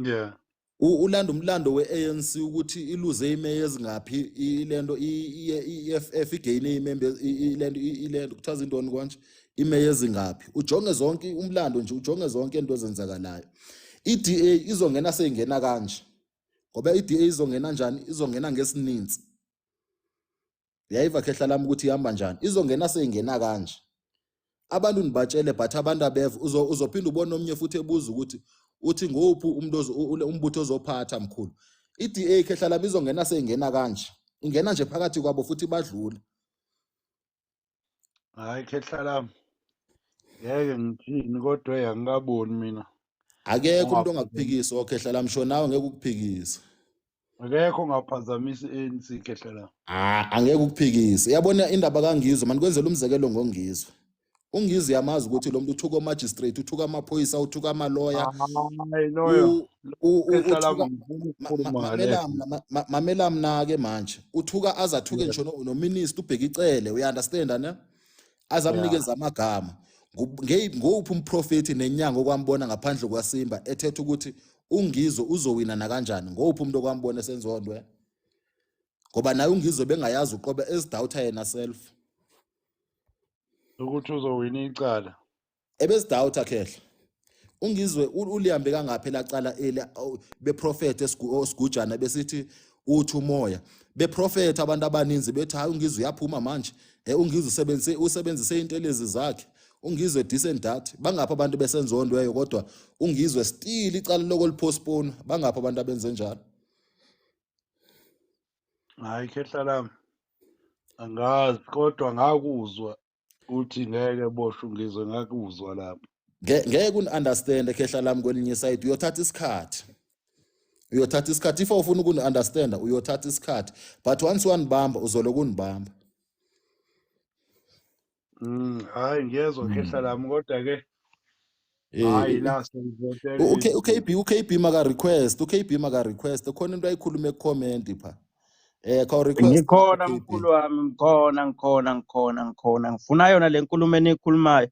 Yeah. Ulanda umlando weANC ukuthi iluze imeya ezingaphi, ilento iEFF igaine imembe ilento kuthiwa zintoni konje, imeya ezingaphi, ujonge zonke umlando nje, ujonge zonke into ezenzakalayo. iDA izongena seyingena kanje, ngoba iDA izongena njani? Izongena ngesininzi. Uyayiva khehla lami ukuthi ihamba njani? Izongena seyingena kanje. Abantu nibatshele, but abantu abeva. Uzophinda ubone omnye futhi ebuza ukuthi uthi ngowuphi umuntu umbutho ozophatha mkhulu. iDA khehla lami izongena seyingena kanje, ingena nje phakathi kwabo futhi badlule. Hayi khehla lami, ngeke ngithini, kodwa angikaboni mina. Akekho umuntu ongakuphikisa okhehla lami, sho nawe ngeke ukuphikise. Akekho ongaphazamisa i-ANC khehla lami. Ah, angeke ukuphikise. Uyabona indaba kaNgizwe, manikwenzela umzekelo ngoNgizwe. UNgizwe uyamazi ukuthi lo muntu uthuka o-magistrate, uthuka amaphoyisa, uthuka amaloya. Hayi loyo. Khehla lami, ngifuna ukukhuluma ngale. Mamela mna ke manje. Uthuka azathuke ngisho no-minister uBheki Cele, uya understand ne? Azamnikeza amagama. Ngowuphi umprofeti nenyanga okwambona ngaphandle kwaSimba ethetha ukuthi uNgizwe uzowina nakanjani? Ngowuphi umuntu okwambona esenziwa nto? Ngoba naye uNgizwe bengayazi uqobe ezidoubta yena self. Ukuthi uzowina icala. Ebezidoubta khehla. UNgizwe ulihambe kangaphi lacala eli beprofet osigujana besithi uthi umoya. Beprofet abantu abaninzi bethi hayi uNgizwe uyaphuma manje. UNgizwe usebenzise intelezi zakhe. UNgizwe this and that. Bangapha abantu besenza ondweyo kodwa uNgizwe still icala lokho lipostpone. Bangapha abantu abenze njalo. Hayi khehla lami. Angazi kodwa ngakuzwa uthi ngeke boshwe uNgizwe, ngakuzwa lapho. Ngeke uni-understand khehla lami kwelinye iside, uyothatha isikhathi. Uyothatha isikhathi if ufuna ukuni-understand, uyothatha isikhathi, but once wanibamba uzoloku unibamba. Hayi ngiyezwa khehla lami, kodwa ke hayi la sengivotela uKB, uKB maka request, uKB maka request, khona into ayikhulume ku comment pha. Khawu request Ngikhona uKB. Mkhulu wami, ngikhona, ngikhona, ngikhona, ngikhona. Ngifuna yona le nkulumo enikhulumayo.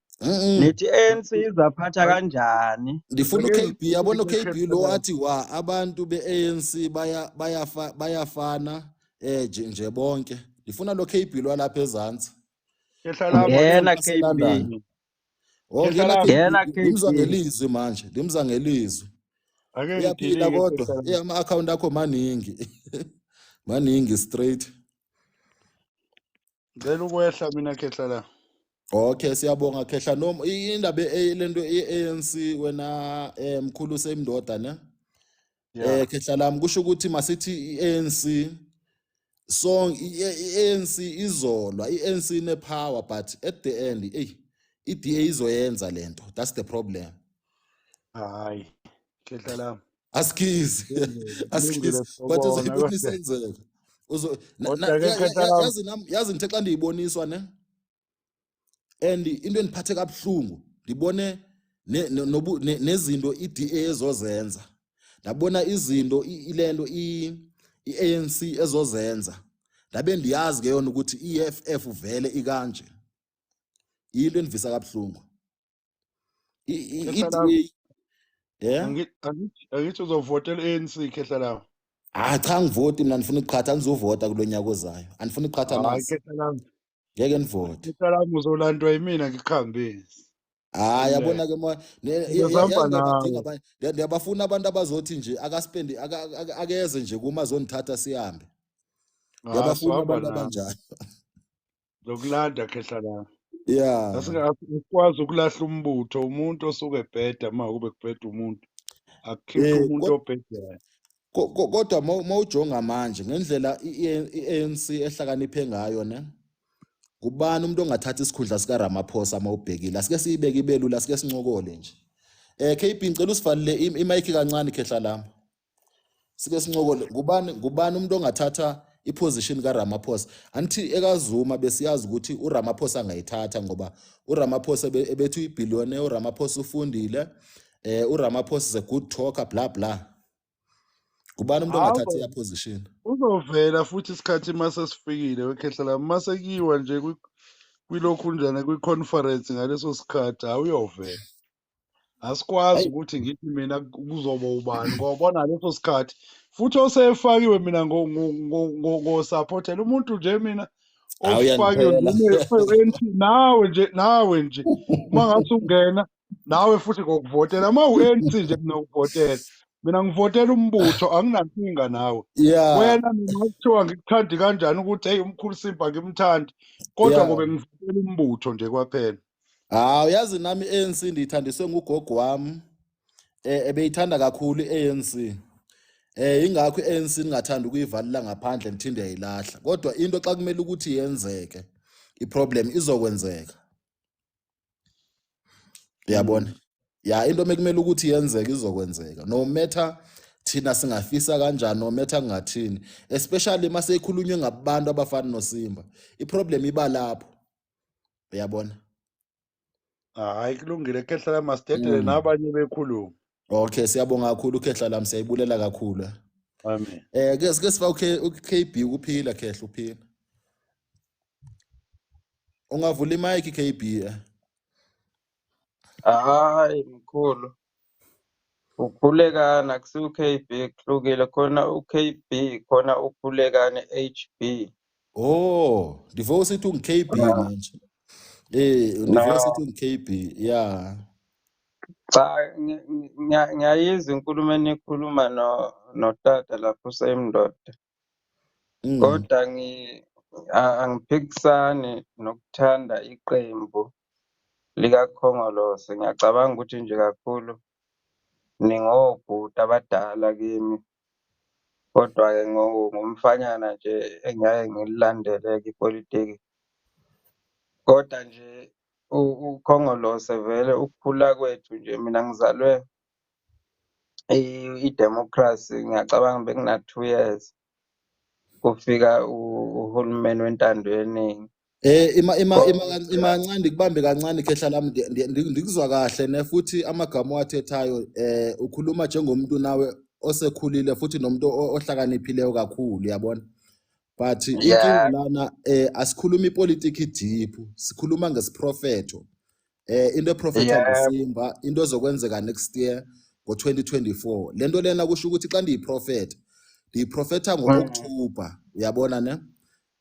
Nithi ANC izaphatha kanjani? Ndifuna Ake uKB, yabona ngifike uKB lo khehla. wathi wa abantu beANC bayafana nje bonke. Ndifuna lo KB lo lapha ezantsi. Khehla lami, Ngena ake KB. London. Oh, Khehla ngena lami. KB. Ngena KB. Ndimzwa ngelizwi manje, ndimzwa ngelizwi. Ake Uyaphila ngidilike kodwa, khehla lami. Ama account akho maningi. Maningi straight. Ngicela ukwehla mina khehla la. Okay, siyabonga khehla. Noma indaba lento ye-ANC wena mkhulu semndoda ne? Khehla lami, kusho ukuthi masithi i-ANC song, i-ANC izolwa, i-ANC ine power, but at the end hey i-DA izoyenza lento. That's the problem. Hayi khehla lami. Askizi. Kulungile, Askizi. kulungile, But sobona, uzoyibona kodwa isenzeka. Uzo Kodwa ke khehla lami, yazi nami, yazi ngithe xa ndiyiboniswa ne, and into endiphathe kabuhlungu, ndibone nezinto i-DA ezozenza, ndabona izinto ilento i-ANC ezozenza, ndabe ndiyazi ke yona ukuthi i-EFF vele ikanje. Into endivisa kabuhlungu Khehla lami. i-DA, yeah. Angithi uzovotela i-ANC, khehla lami. Ah cha, ngivoti mina, ndifuna ukuqhatha, andizuvota kulo nyaka ozayo, andifuna ukuqhatha Hayi nazi. Khehla lami. Ngeke ndivote. Khehla lami, uzolandwa yimina ngikuhambise. Hayi, Yabona yabona ke moya Ngizohamba yazi ndiyabadinga nawe. abanye, ndiyabafuna abantu abazothi nje akaspendi akeze nje kuma azondithatha sihambe. Hayi, Ndiyabafuna sohamba abantu nawe. abanjalo. Zokulanda, khehla lami. Asikwazi ukulahla umbutho, umuntu osuke ebheda, uma kube kubheda umuntu. Akukhishwe umuntu obhedayo. Kodwa mawujonga manje ngendlela i-ANC ehlakaniphe ngayo ne, kubani umuntu ongathatha isikhundla sika Ramaphosa mawubhekile? Asike siyibeke ibelula, asike sincokole nje. KB, ngicela usivalele imic kancane, khehla lami. Sike sincokole, ngubani umuntu ongathatha iposition kaRamaphosa? Angithi ekaZuma besiyazi ukuthi uRamaphosa angayithatha, ngoba uRamaphosa ebethi uyibillionaire, uRamaphosa ufundile, uRamaphosa is a good talker, bla bla. Kubani umuntu ongathatha Hawu, iya position? Uzovela futhi isikhathi mase sifikile, wekhehla lami, mase kuyiwa nje kwilokhu njana kwi-conference ngaleso sikhathi, awuyovela. Asikwazi ukuthi ngithi mina kuzoba ubani, ngoba bona leso sikhathi futhi osefakiwe mina ngosupportela umuntu nje mina ofakiwe Awuyangiphela. noma nawe nje, nawe nje uma ngathi ungena nawe futhi ngokuvotela, uma u-ANC nje mina ngokuvotela, mina ngivotela umbutho, anginankinga nawe. Wena mina kuthiwa ngikuthandi kanjani ukuthi hey, umkhulu Simba ngimthandi, kodwa ngobe ngivotela umbutho nje kwaphela. Hawu, yazi nami i-ANC ndiyithandiswe ngugogo wami, ebeyithanda kakhulu i-ANC. Ingakho i-ANC ningathanda ukuyivalela ngaphandle, ngithi ndiyayilahla, kodwa into xa kumele ukuthi yenzeke iproblem izokwenzeka, uyabona? Ya, into mekumele ukuthi yenzeke izokwenzeka, no matter thina singafisa kanjani, no matter kungathini, especially mase ikhulunywe ngabantu abafana noSimba, iproblem iba lapho, uyabona? Hayi, kulungile khehla lami, masidedele nabanye bekhuluma. Okay, siyabonga kakhulu khehla lami, siyayibulela kakhulu. Amen. Ke sike sifake uKB ukuphila, khehla, uphila. Ungavula imic, KB. Hayi mkhulu. Ukhulekana kusiwu KB, kuhlukile, khona uKB, khona ukhulekane HB. Oh, ndivo usithi ungu-KB manje. Ndivo No. usithi ungu-KB. Yeah. Cha, ngiyayizwa inkulumo enikhuluma no notata lapho useyimndoda. Kodwa angiphikisani nokuthanda iqembu likaKhongolose. Ngiyacabanga ukuthi nje kakhulu ningobhuti abadala kimi. Kodwa-ke ngumfanyana nje engiyaye ngililandele-ke ipolitiki. Kodwa nje uKhongolose vele ukukhula kwethu nje, mina ngizalwe i-democracy, ngiyacabanga bekuna 2 years kufika uhulumeni wentando yeningi. Ima ima ima ima kancane, ndikubambe kancane khehla lami, ndikuzwa kahle ne, futhi amagama owathethayo, ukhuluma njengomuntu nawe osekhulile futhi nomuntu ohlakaniphileyo kakhulu, uyabona? But inkinga lana, asikhuluma ipolitiki deep, sikhuluma ngesiprofetho. Into eprofetha nguSimba, into ezokwenzeka next year ngo-2024. Lento lena kusho ukuthi xa ndiyiprofetha, ndiyiprofetha ngo-October, uyabona ne?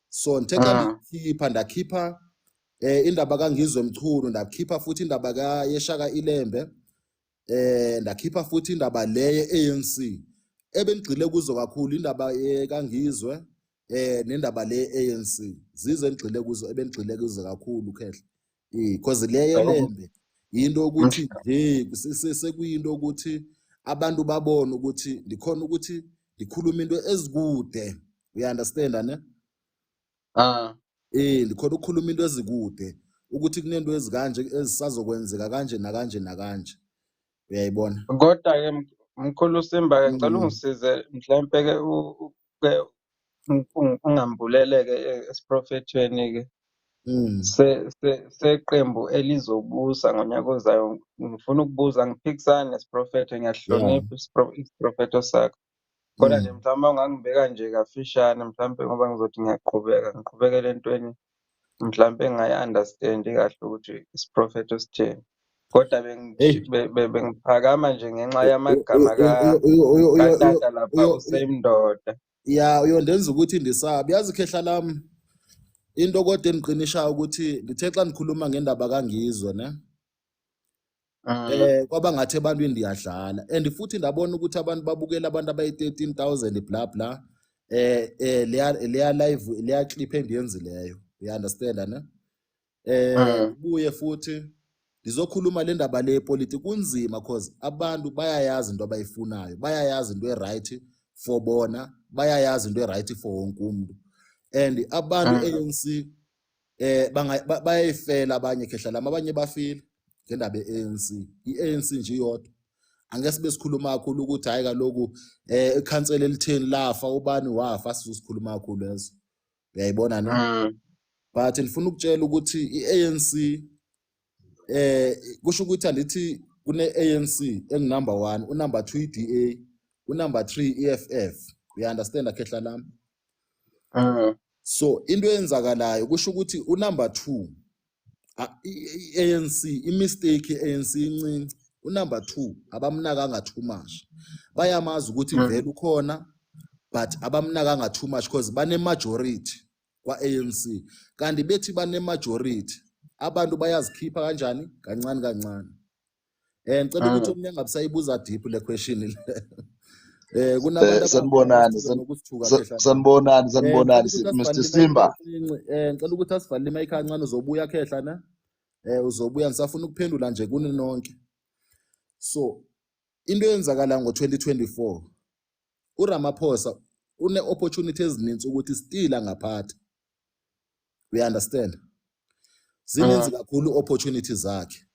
So ndithe xa ndiyikhipha, ndakhipha indaba kaNgizwe Mchunu, ndakhipha futhi indaba kaYeshaka Ilembe, ndakhipha futhi indaba le ye-ANC. Ebengigxile kuzo kakhulu indaba kaNgizwe nendaba le ye-ANC. Zizo engigxile kuzo, ebengigxile kuzo kakhulu khehla. Because le yeLembe into ukuthi nje sekuyinto ukuthi abantu babone ukuthi ndikhona ukuthi ndikhuluma into ezikude. You understand ne? Ah. Ndikhona ukukhuluma into ezikude ukuthi kunento ezikanje ezisazokwenzeka kanje nakanje nakanje. Uyayibona? Kodwa ke mkhulu Simba ke, ngicela ungisize mhlambe ke ke Ungambuleleke esiprofethweni-ke seqembu elizobusa ngonyaka ozayo. Ngifuna ukubuza, angiphikisani nesiprofetho, ngiyasihlonipha isiprofetho sakho. Kodwa nje mhlawumbe uma ungangibeka nje kafishane mhlawumbe ngoba ngizothi ngiyaqhubeka ngiqhubekele entweni mhlampe engingayi-understand-i kahle ukuthi isiprofetho sithini. Kodwa bengiphakama nje ngenxa yamagama katata lapha uSame Ndoda. Ya, uyondenza ukuthi ndisabe. Yazi, khehla lami, into kodwa endiqinishayo ukuthi ndithe xa ndikhuluma ngendaba kaNgizwe ne, kwaba ngathi ebantwini ndiyadlala, and futhi ndabona ukuthi abantu babukela abantu abayi-13,000 bla bla, leya live, leya clip endiyenzileyo, you understand ne? Buye futhi ndizokhuluma le ndaba le yepolitiki, kunzima cause abantu bayayazi into abayifunayo, bayayazi into e-right for bona, bayayazi into e-right for wonke umuntu, and abantu ANC bayayifela abanye, khehla lami, abanye bafile ngendaba ye-ANC, i-ANC nje iyodwa. Angeke sibe sikhuluma kakhulu ukuthi hayi kaloku ikhansela elitheni lafa, ubani wafa, sizosikhuluma kakhulu lezo, uyayibona ne? But ngifuna ukutshela ukuthi i-ANC, kusho ukuthi andithi kune-ANC engu-number 1, u-number 2 i-DA, u-number 3 i-EFF, you understand, khehla lami? So into eyenzakalayo kusho ukuthi u-number 2, i-ANC, i-mistake ye-ANC incinci, u-number 2 abamnakanga too much. Bayamazi ukuthi vele ukhona, but abamnakanga too much because bane majority kwa-ANC, kanti bethi bane majority abantu bayazikhipha kanjani kancane kancane. Ngicela ukuthi omunye angabe sayibuza deep le question le. Kunabantu Sanibonani, abafuna nokusithuka, khehla lami. Sanibonani, Ngicela sanibonani, ukuthi Mr asivalele Simba. imayikhi kancinci. Ngicela ukuthi asivalele imayikhi kancane, uzobuya khehla na? Uzobuya, ngisafuna ukuphendula nje kuni nonke. So into eyenzakala ngo-2024, uRamaphosa une opportunity ezininzi ukuthi still angaphatha. We understand? Zininzi kakhulu opportunities zakhe.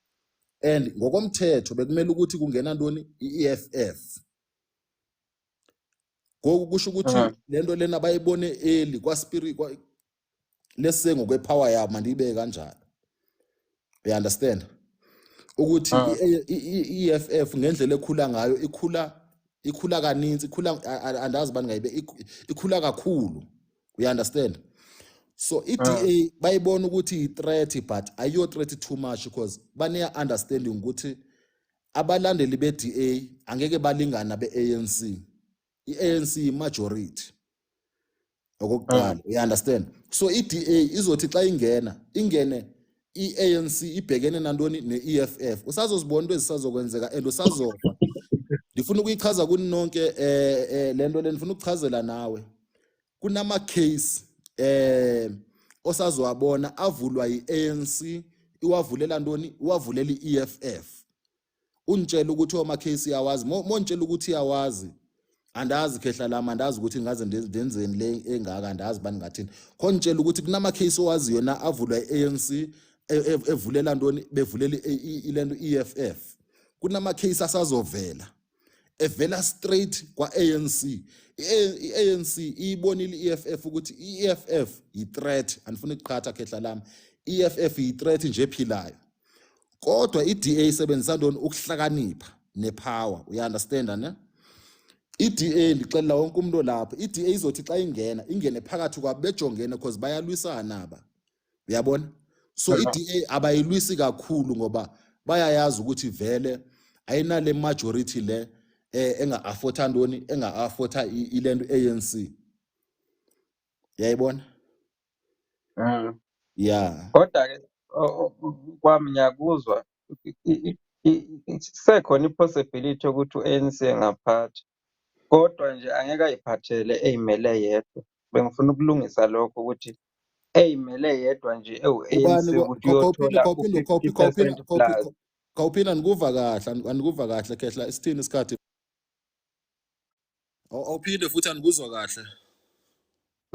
And ngokomthetho bekumele ukuthi kungena ntoni? I-EFF. Ngoku kusho ukuthi lento lena bayibone early kwa spirit kwa lese ngokwe-power yabo, mandiyibeke kanjalo. You understand? Ukuthi i-EFF ngendlela ekhula ngayo, ikhula kaninzi, ikhula, andazi bani ngayibe, ikhula kakhulu. You understand? So i-DA bayibona ukuthi i-threat, but ayiyo threat too much because bane understanding ukuthi abalandeli be-DA angeke balingana be-ANC. I-ANC majority okokuqala, you understand? So i-DA izothi xa ingena, ingene i-ANC ibhekene nantoni? Ne-EFF. Usazozibona into ezisazokwenzeka and usazofa. Ndifuna ukuyichaza kuni nonke lento le, ndifuna ukuchazela nawe. Kunama case osazowabona avulwa yi-ANC, iwavulela ntoni? Iwavulela i-EFF. Ungitshela ukuthi oma case iyawazi, montshela ukuthi iyawazi, andazi khehla lami, andazi ukuthi ngaze ndenzeni le engaka, andazi bani ngathini. Khona ngitshela ukuthi kunama case owaziyo na avulwa i-ANC evulela ntoni? Bevulela ilento EFF. Kunama case asazovela evela straight kwa-ANC. I-ANC iyibonile i-EFF ukuthi i-EFF yi-threat. Andifuni ukuqhatha, khehla lami, i-EFF yi-threat nje ephilayo, kodwa i-DA isebenzisa ntoni? Ukuhlakanipha ne-power, uya-understanda ne? I-DA, ndixelela wonke umuntu olapho, i-DA izothi xa ingena, ingene phakathi kwabo bejongene because bayalwisana aba, uyabona? So i-DA abayilwisi kakhulu ngoba bayayazi ukuthi vele ayinale majority le enga-affordha ntoni, enga-affordha ilento ANC, uyayibona? Yeah. Kodwa ke kwami ngiyakuzwa, sekhona i-possibility yokuthi u-ANC engaphatha, kodwa nje angeke ayiphathele eyimele yedwa. Bengifuna ukulungisa lokho ukuthi eyimele yedwa nje ewu-ANC Ubani ukuthi uyothola khawuphinde u-50% plus. Khawuphinda, andikuva kahle, andikuva kahle khehla, isithini isikhathi? Awuphinde futhi, andikuzwa kahle.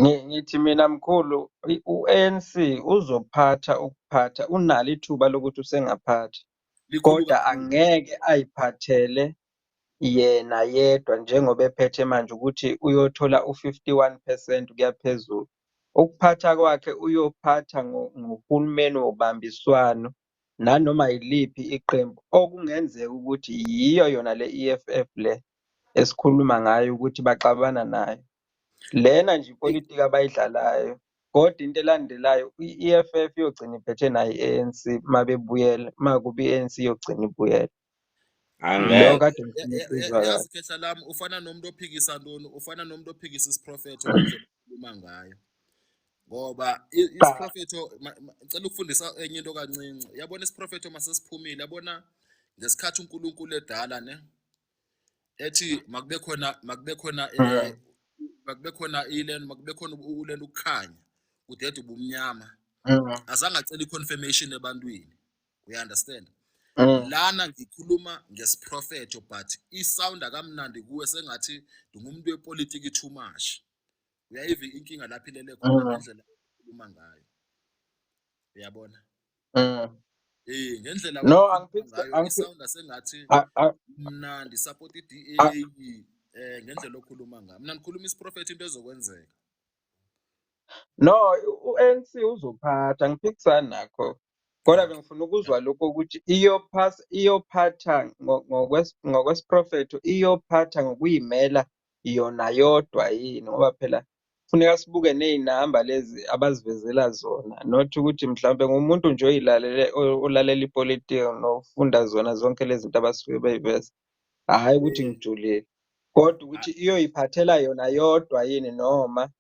Ngithi mina mkhulu, u-ANC uzophatha ukuphatha, unalo ithuba lokuthi usengaphatha, Likhulu kodwa kakhulu. Angeke ayiphathele. Yena yedwa njengoba ephethe manje ukuthi uyothola u-51% kuya phezulu. Ukuphatha kwakhe uyophatha ngohulumeni wobambiswano nanoma yiliphi iqembu okungenzeka ukuthi yiyo yona le EFF le esikhuluma ngayo ukuthi baxabana nayo. Lena nje ipolitiki abayidlalayo, kodwa into elandelayo i-EFF iyogcina iphethe nayo i-ANC uma bebuyela, uma kuba i-ANC iyogcina ibuyela. Lo Angeke. kade ngifuna ukuzwa kahle. Yazi, khehla lami, ufana nomuntu ophikisa ntoni? Ufana nomuntu ophikisa isiprofetho ngendlela okhuluma ngayo, ngoba Cha. isiprofetho ngicela ukufundisa enye into kancinci. Yabona, isiprofetho masesiphumile, yabona ngesikhathi uNkulunkulu edala ne ethi makube khona makube khona ilento, makube khona ulento ukukhanya, kudede ubumnyama, azange acele i-confirmation ebantwini, uya-understand? Lana ngikhuluma ngesiprofetho, but i-sounda kamnandi kuwe sengathi ndingumuntu wepolitiki too much. Uyayiva inkinga lapho ilele khona ngendlela okhuluma ngayo, uyabona? Ngendlela No, wena okhuluma angiphikisi ngayo i-sounda sengathi mna ndi-support i-DA ngendlela okhuluma ngayo. Mina ngikhuluma isiprofetho, into ezokwenzeka. No, u-ANC uzophatha, angiphikisani nakho. Kodwa bengifuna ukuzwa lokho ukuthi iyophatha ngokwesiprofetho, iyophatha ngokuyimela yona yodwa yini, ngoba phela kufuneka sibuke ney'namba lezi abazivezela zona, not ukuthi mhlawumbe ngumuntu nje oyilalele, olalela ipolitiki nofunda zona zonke lezi zinto abasuke bey'veza. Hhayi ukuthi ngijulile, kodwa ukuthi iyoyiphathela yona yodwa yini noma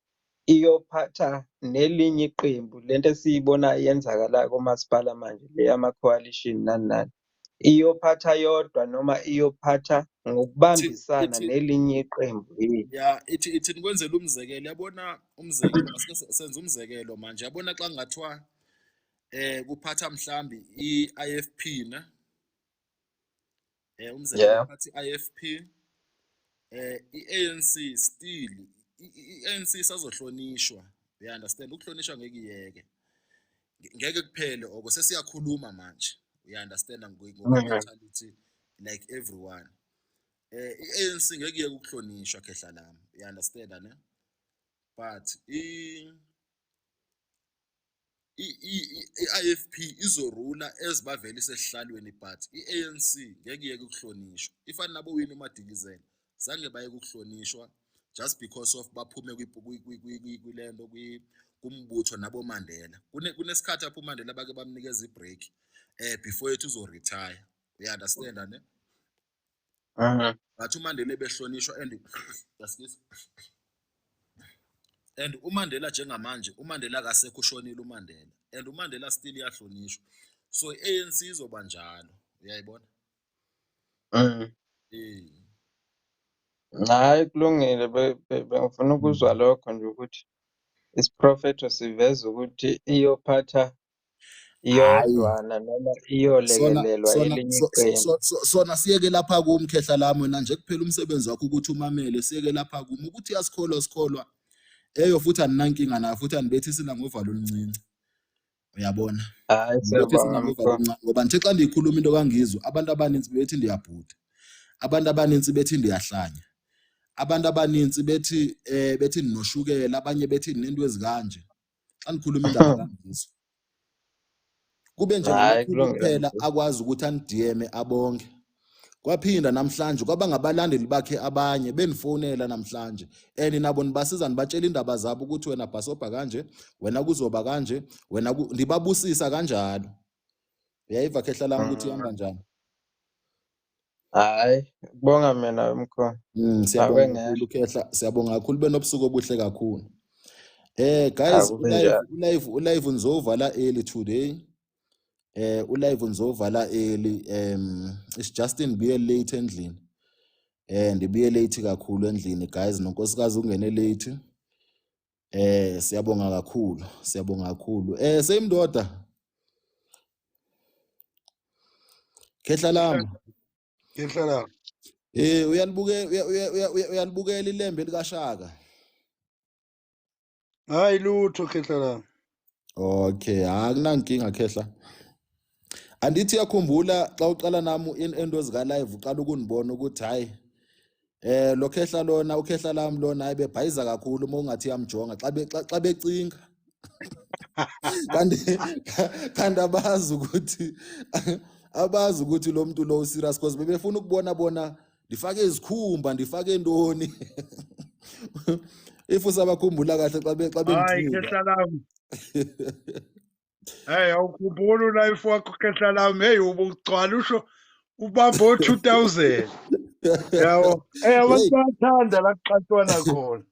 iyophatha nelinye iqembu, lento esiyibona yenzakala komasipala manje le yama-coalition nani nani. Iyophatha yodwa noma iyophatha ngokubambisana nelinye iqembu yini? Ya, ithi nikwenzela umzekelo, yabona, umzekelo, masike senze umzekelo manje. Yabona, xa kungathiwa kuphatha mhlambi i-IFP ne, umzekelo, kuphatha i-IFP, i-ANC still, i-ANC isazohlonishwa, you understand? Ukuhlonishwa ngeke iyeke, ngeke kuphele oko sesiyakhuluma manje, you understand, ngokwe-mentality like everyone. I-ANC ngeke iyeke ukuhlonishwa, khehla lami, you understand ne? But i-IFP izorula ezibavele isesihlalweni, but i-ANC ngeke iyeke ukuhlonishwa. Ifana nabo Winnie Madikizela, zange bayeke ukuhlonishwa just because of baphume kwilento kumbutho nabo Mandela. Kunesikhathi apho uMandela bake bamnikeza i-break before ethi uzo-retire, you understand ne? But uMandela ebehlonishwa and, excuse, and uMandela njengamanje, uMandela akasekho, ushonile uMandela, and uMandela still iyahlonishwa. So i-ANC izoba njalo, uyayibona? Hhayi, kulungile, bengifuna ukuzwa lokho nje ukuthi isiprofetho siveza ukuthi iyophatha iyodwana noma iyolekelelwa elinye iqembu. Sona siyeke lapha kum, khehla lami. Wena nje kuphela umsebenzi wakho ukuthi umamele. Siyeke lapha kum ukuthi uyasikholwa, sikholwa eyo, futhi andinankinga nayo, futhi andibethisi nangovalo oluncinci, uyabona? Hhayi, Ndibethisi siyabonga, nangovalo mkhulu. oluncane, ngoba ndithe xa ndiyikhuluma into kaNgizwe, abantu abanintsi bethi ndiyabhuda, abantu abanintsi bethi ndiyahlanya, abantu abanintsi bethi ndinoshukela, abanye bethi ndinento ezikanje xa ndikhuluma indaba kaNgizwe. Kube nje Hhayi, ngamakhulu kulungile, kuphela mkhulu. akwazi ukuthi ani-DM abonke. Kwaphinda namhlanje kwaba ngabalandeli bakhe abanye benifowunela namhlanje, and nabo nibasiza, nibatshela indaba zabo ukuthi wena bhasobha kanje, wena kuzoba kanje, wena ndibabusisa kanjalo. Uyayiva, khehla lami, ukuthi ihamba njani? Hhayi, kubonga mina, mkhulu. Siyabonga Ake kakhulu, khehla, siyabonga kakhulu, benobusuku obuhle kakhulu. Guys, Akube ulive njalo. ulive nizovala early today. Ulive nizovala early. It's just ndibuye late endlini. Ndibuye late kakhulu endlini, guys, nonkosikazi ungene late. Siyabonga kakhulu, siyabonga kakhulu. Same ndoda. Khehla lami. Khehla lami. Uyalibuke uyalibukela ilembe likaShaka? Hayi lutho, khehla lami. Okay, akunankinga, khehla. Andithi uyakhumbula xa uqala nami into zika live, uqala ukunibona ukuthi hayi Lo khehla lona, ukhehla lami lona, hayi, bebhayiza kakhulu uma ungathi uyamjonga xa becinga, kanti abazi ukuthi lo muntu lo serious, because bebefuna ukubona bona ndifake izikhumba, ndifake ntoni, if usabakhumbula kahle xa Hayi, bendithuka. Khehla lami. Hey, awukhumbula ulife wakho, khehla lami. Hey, ubugcwala usho ubamba o-2000. Yabo. Hey, abantu bayathanda la kuxatshwana khona.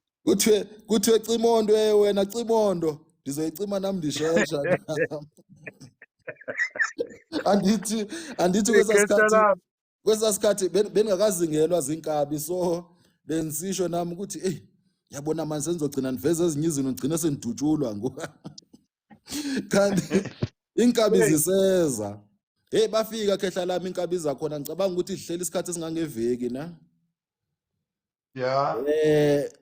Kuthiwe cimondo, wena cimondo, ndizoyicima nami, ndishesha nami. Andithi Hey, kwesaa khehla sikhathi lami. kwesaa sikhathi bendingakazingelwa zinkabi, so bensisho nami ukuthi, eyi, yabona manje sengizogcina ndiveze ezinye izinto, ngigcine sendidutshulwa kanti inkabi ziseza. Hey, bafika, khehla lami, inkabi zakhona, ngicabanga ukuthi zihleli isikhathi esingangeveki na.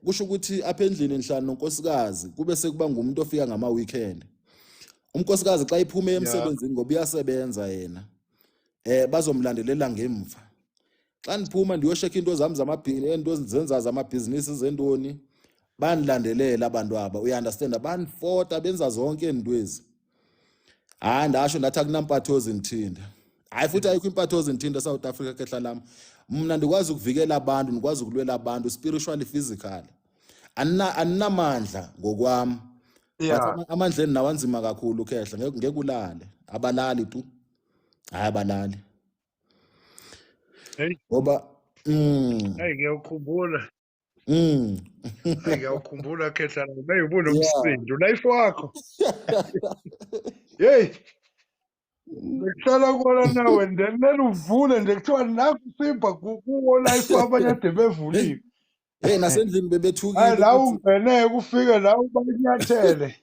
Kusho ukuthi apha endlini ngihlala nonkosikazi, kube sekuba ngumuntu ofika ngama weekend. Unkosikazi xa iphume emsebenzini, ngoba uyasebenza yena, bazomlandelela ngemva. Xa ndiphuma ndiyoshekha into zami zamabhini, into zenza zamabhizinisi zentoni, bandilandelela abantu aba, uya-understand, bandifota, benza zonke iintwezi. Hayi, ndasho ndathi akunampatho ozindithinda. Hayi, futhi ayikho impatho ozindithinda eSouth Africa, kehla lami. Mna ndikwazi ukuvikela abantu, ndikwazi ukulwela abantu spiritually, physically. Aninamandla ngokwami, but amandla endinawo anzima kakhulu, khehla, ngeke ulale. Abalali tu, hayi, abalali. Hey, ngoba hey, ngiyawukhumbula. Hey, ngiyawukhumbula, khehla lami. Hey, ubunomsindo life wakho. Hey, bekuhlala kona nawe nje kumele uvule nje, kuthiwa nakho Simba kuwo life, abanye ade bevuliwe. Hey, nasendlini bebethukile Hayi, la ukuthi ungene kufike la ubanyathele.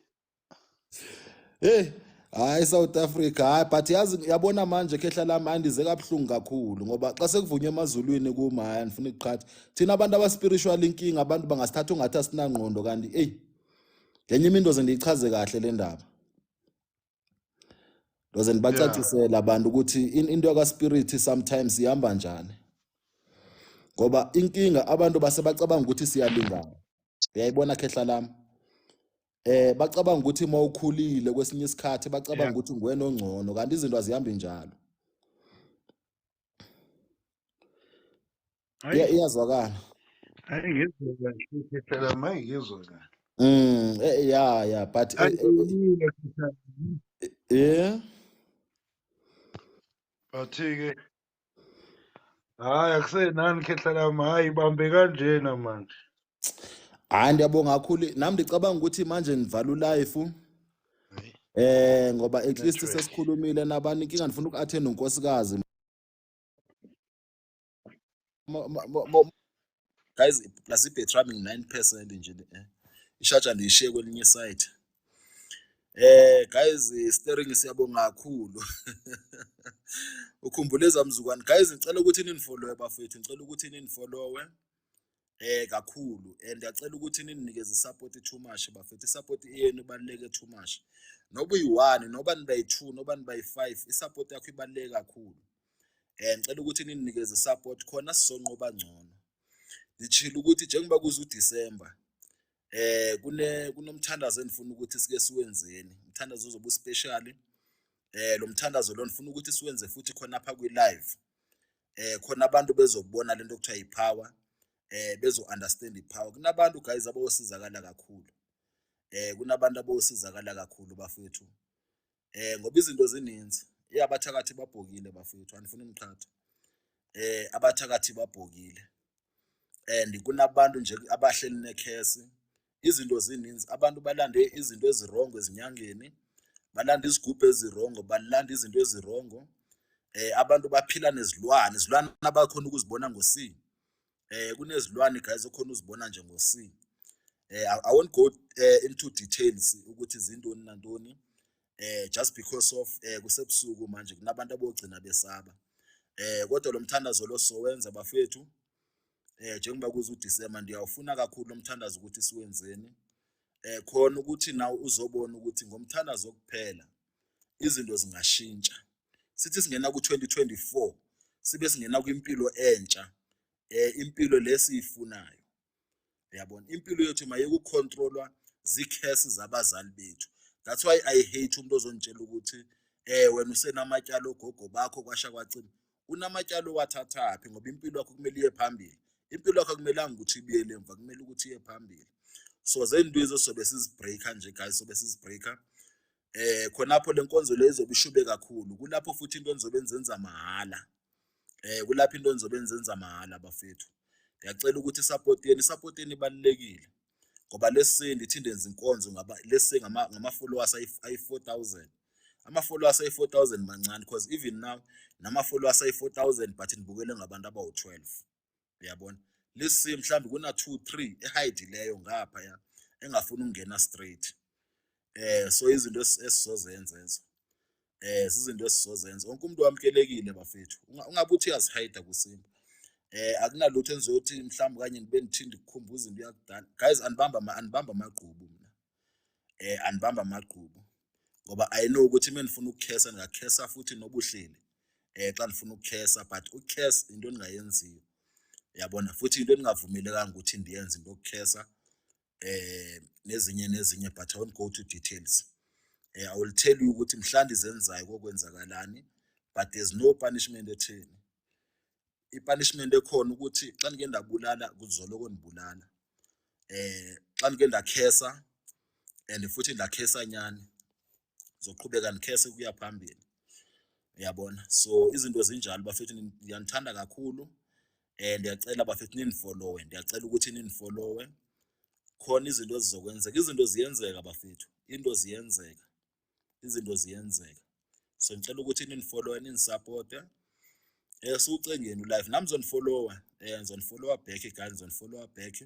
Hey, hayi, South Africa, hayi, but yazi, yabona manje, khehla lami, andize kabuhlungu kakhulu, ngoba xa sekuvunywe emazulwini kuma, hayi, andifuna ukuqhatha thina abantu aba-spiritual. Inkinga, abantu bangasithatha ungathi asinangqondo, kanti eyi, ngenye imini ndoze ndiyichaze kahle le ndaba, ndoze ndibacacisele abantu ukuthi into yaka-spirit sometimes ihamba njani, ngoba inkinga abantu basebacabanga ukuthi siyalingana. Uyayibona, khehla lami, bacabanga ukuthi uma ukhulile kwesinye isikhathi bacabanga ukuthi nguwena ongcono, kanti izinto azihambi njalo. Hayi, Iyazwakala. Hayi, ngizwe kahle, khehla lami, hayi, ngizwe kahle. Yeah, but Hayi, ngiyile, khehla lami. But-ke hayi, akusenani, khehla lami, hayi, bambe kanjena manje. Hayi, ndiyabonga kakhulu. Nami ndicabanga ukuthi manje nivala ulife. Hayi, Ngoba at least network. sesikhulumile nabantu. Inkinga ndifuna uku-attend unkosikazi. Guys, plus ibhetri yami ngi-9% nje. Ishaja ndiyishiye kwelinye isite. Guys, steering, siyabonga kakhulu. Ukhumbule ezamzukwane. Guys, ngicela ukuthi ninifollowe, bafethu, ngicela ukuthi ninifollowe kakhulu, and ngiyacela ukuthi ninikeze support too much, bafethu. Isupport yenu ibaluleke too much. Noba uyi-1, noba niba yi-2, noba niba yi-5, isupport yakho ibaluleke kakhulu. Ngicela ukuthi ninikeze support khona sizonqoba ngcono. Ngitshilo ukuthi njengoba kuza uDecember, kunomthandazo endifuna ukuthi sike siwenzeni, umthandazo ozobe uspecial. Lo mthandazo lo ndifuna ukuthi siwenze futhi khona apha kwi-live, khona abantu bezobona lento okuthiwa i-power, bezo understand i-power. Kunabantu, guys, abosizakala kakhulu, kunabantu abosizakala kakhulu, bafethu, ngoba izinto zininzi. Abathakathi babhokile, bafethu, andifuni umqhatha. Abathakathi babhokile and kunabantu nje abahleli nekhesi. Izinto zininzi, abantu balande izinto ezirongo ezinyangeni, balanda izigubhu ezirongo, balanda izinto ezirongo. Abantu baphila nezilwane, izilwane abakhona ukuzibona ngo-C. Kunezilwane, guys, okhona uzibona nje ngo-C. I won't go into details ukuthi zintoni nantoni, just because of kusebusuku manje, kunabantu abogcina besaba. Kodwa lo mthandazo lo sowenza, bafethu, njengoba kuza uDecember, ndiyawufuna kakhulu lo mthandazo ukuthi siwenzeni, khona ukuthi nawe uzobona ukuthi ngomthandazo kuphela izinto zingashintsha. Sithi singena ku-2024 sibe singena kwimpilo entsha. Impilo lesiyifunayo, uyabona, impilo yethu mayeke ukucontrolwa zikhesi zabazali bethu. That's why I hate umuntu ozongitshela ukuthi wena usenamatyala ogogo bakho kwasha kwacima. Unamatyala owathathaphi? Ngoba impilo yakho kumele iye phambili. Impilo yakho akumelanga ukuthi ibuyele emva, kumele ukuthi iye phambili. So zento ezosobe sizibreaker nje guys, sobe sizibreaker khonapho. Le nkonzo le izobe ishube kakhulu. Kulapho futhi into enizobe nizenza mahhala, kulapho into enizobe nizenza mahhala bafethu. Ngiyacela ukuthi isupport yenu, isupport yenu ibalulekile, ngoba lesindi ithi ndenza inkonzo ngaba lesi ngama followers ayi-4000. Ama-followers ayi-4000 mancane, because even now nama-followers ayi-4000, but nibukele ngabantu abawu-12, uyabona. Lesi mhlawumbe kuna 2 3 ehide leyo ngapha ya engafuni ukungena straight. So izinto esizozenza ezo, izinto esizozenza, wonke umuntu wamkelekile bafethu. Ungabe uthi uyazihide kuSimba, akunalutho enizothi mhlawumbe kanye nibe nithinde ukukhumbuza into yakudala. Guys, anibamba amagqubu mina, anibamba amagqubu, ngoba I know ukuthi uma nifuna ukukhesa ningakhesa futhi nobuhleli xa nifuna ukukhesa, but ukukhesa into eningayenziyo, uyabona, futhi into eningavumelekanga ukuthi ndiyenze into yokukhesa nezinye nezinye, but I won't go to details. I will tell you ukuthi mhla ndizenzayo kokwenzakalani, but there's no punishment etheni. I-punishment ekhona ukuthi xa ndike ndabulala, kuzoloko ndibulala. Xa ndike ndakhesa and futhi ndakhesa nyani, zoqhubeka ndikhese kuya phambili, uyabona. So izinto zinjalo bafethu, ngiyanithanda kakhulu. Ndiyacela bafethu ninifollowe, ndiyacela ukuthi ninifollowe khona. Izinto ezizokwenzeka, izinto ziyenzeka bafethu, into ziyenzeka, izinto ziyenzeka. So ngicela ukuthi ninifollowe, ninisupporte. Siwucengeni ulive, nami ngizonifollowa, ngizonifollowa back guys, ngizonifollowa back.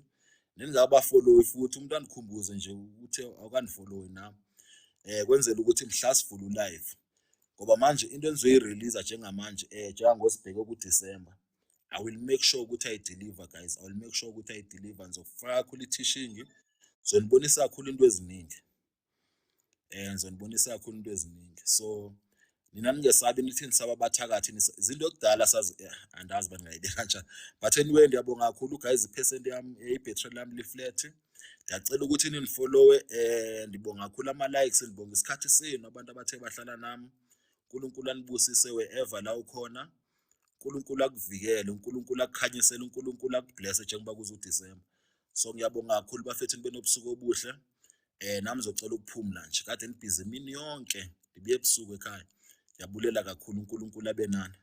Ningabafollowi futhi umuntu andikhumbuze nje ukuthi awukandifollowi nami, kwenzela ukuthi mhla sivula ulive, ngoba manje into enizoyi-release njengamanje, njengangosibheke ku-December, I will make sure ukuthi I deliver guys, I will make sure ukuthi I deliver. Ngizofaka kakhulu i-teaching, ngizonibonisa kakhulu into eziningi, ngizonibonisa kakhulu into eziningi. So nina ningesabi nithi nisaba abathakathi, izinto ekudala sazi, andazi uba ndingayibeka kanjani, but anyway ndiyabonga kakhulu guys. I-percent yami, i-battery lami li-flat. Ndiyacela ukuthi ninifollowe. Ndibonga kakhulu ama-likes, ndibonga isikhathi senu, abantu abathe bahlala nami. uNkulunkulu anibusise wherever la ukhona. uNkulunkulu akuvikele, uNkulunkulu akukhanyisele, uNkulunkulu akublesse njengoba kuze uDecember. So ngiyabonga kakhulu bafethu, nibe nobusuku obuhle. Nami ngizocela ukuphumula nje, kade nibhizi imini yonke, ngibuye ebusuku ekhaya. Ngiyabulela kakhulu, uNkulunkulu abe nani.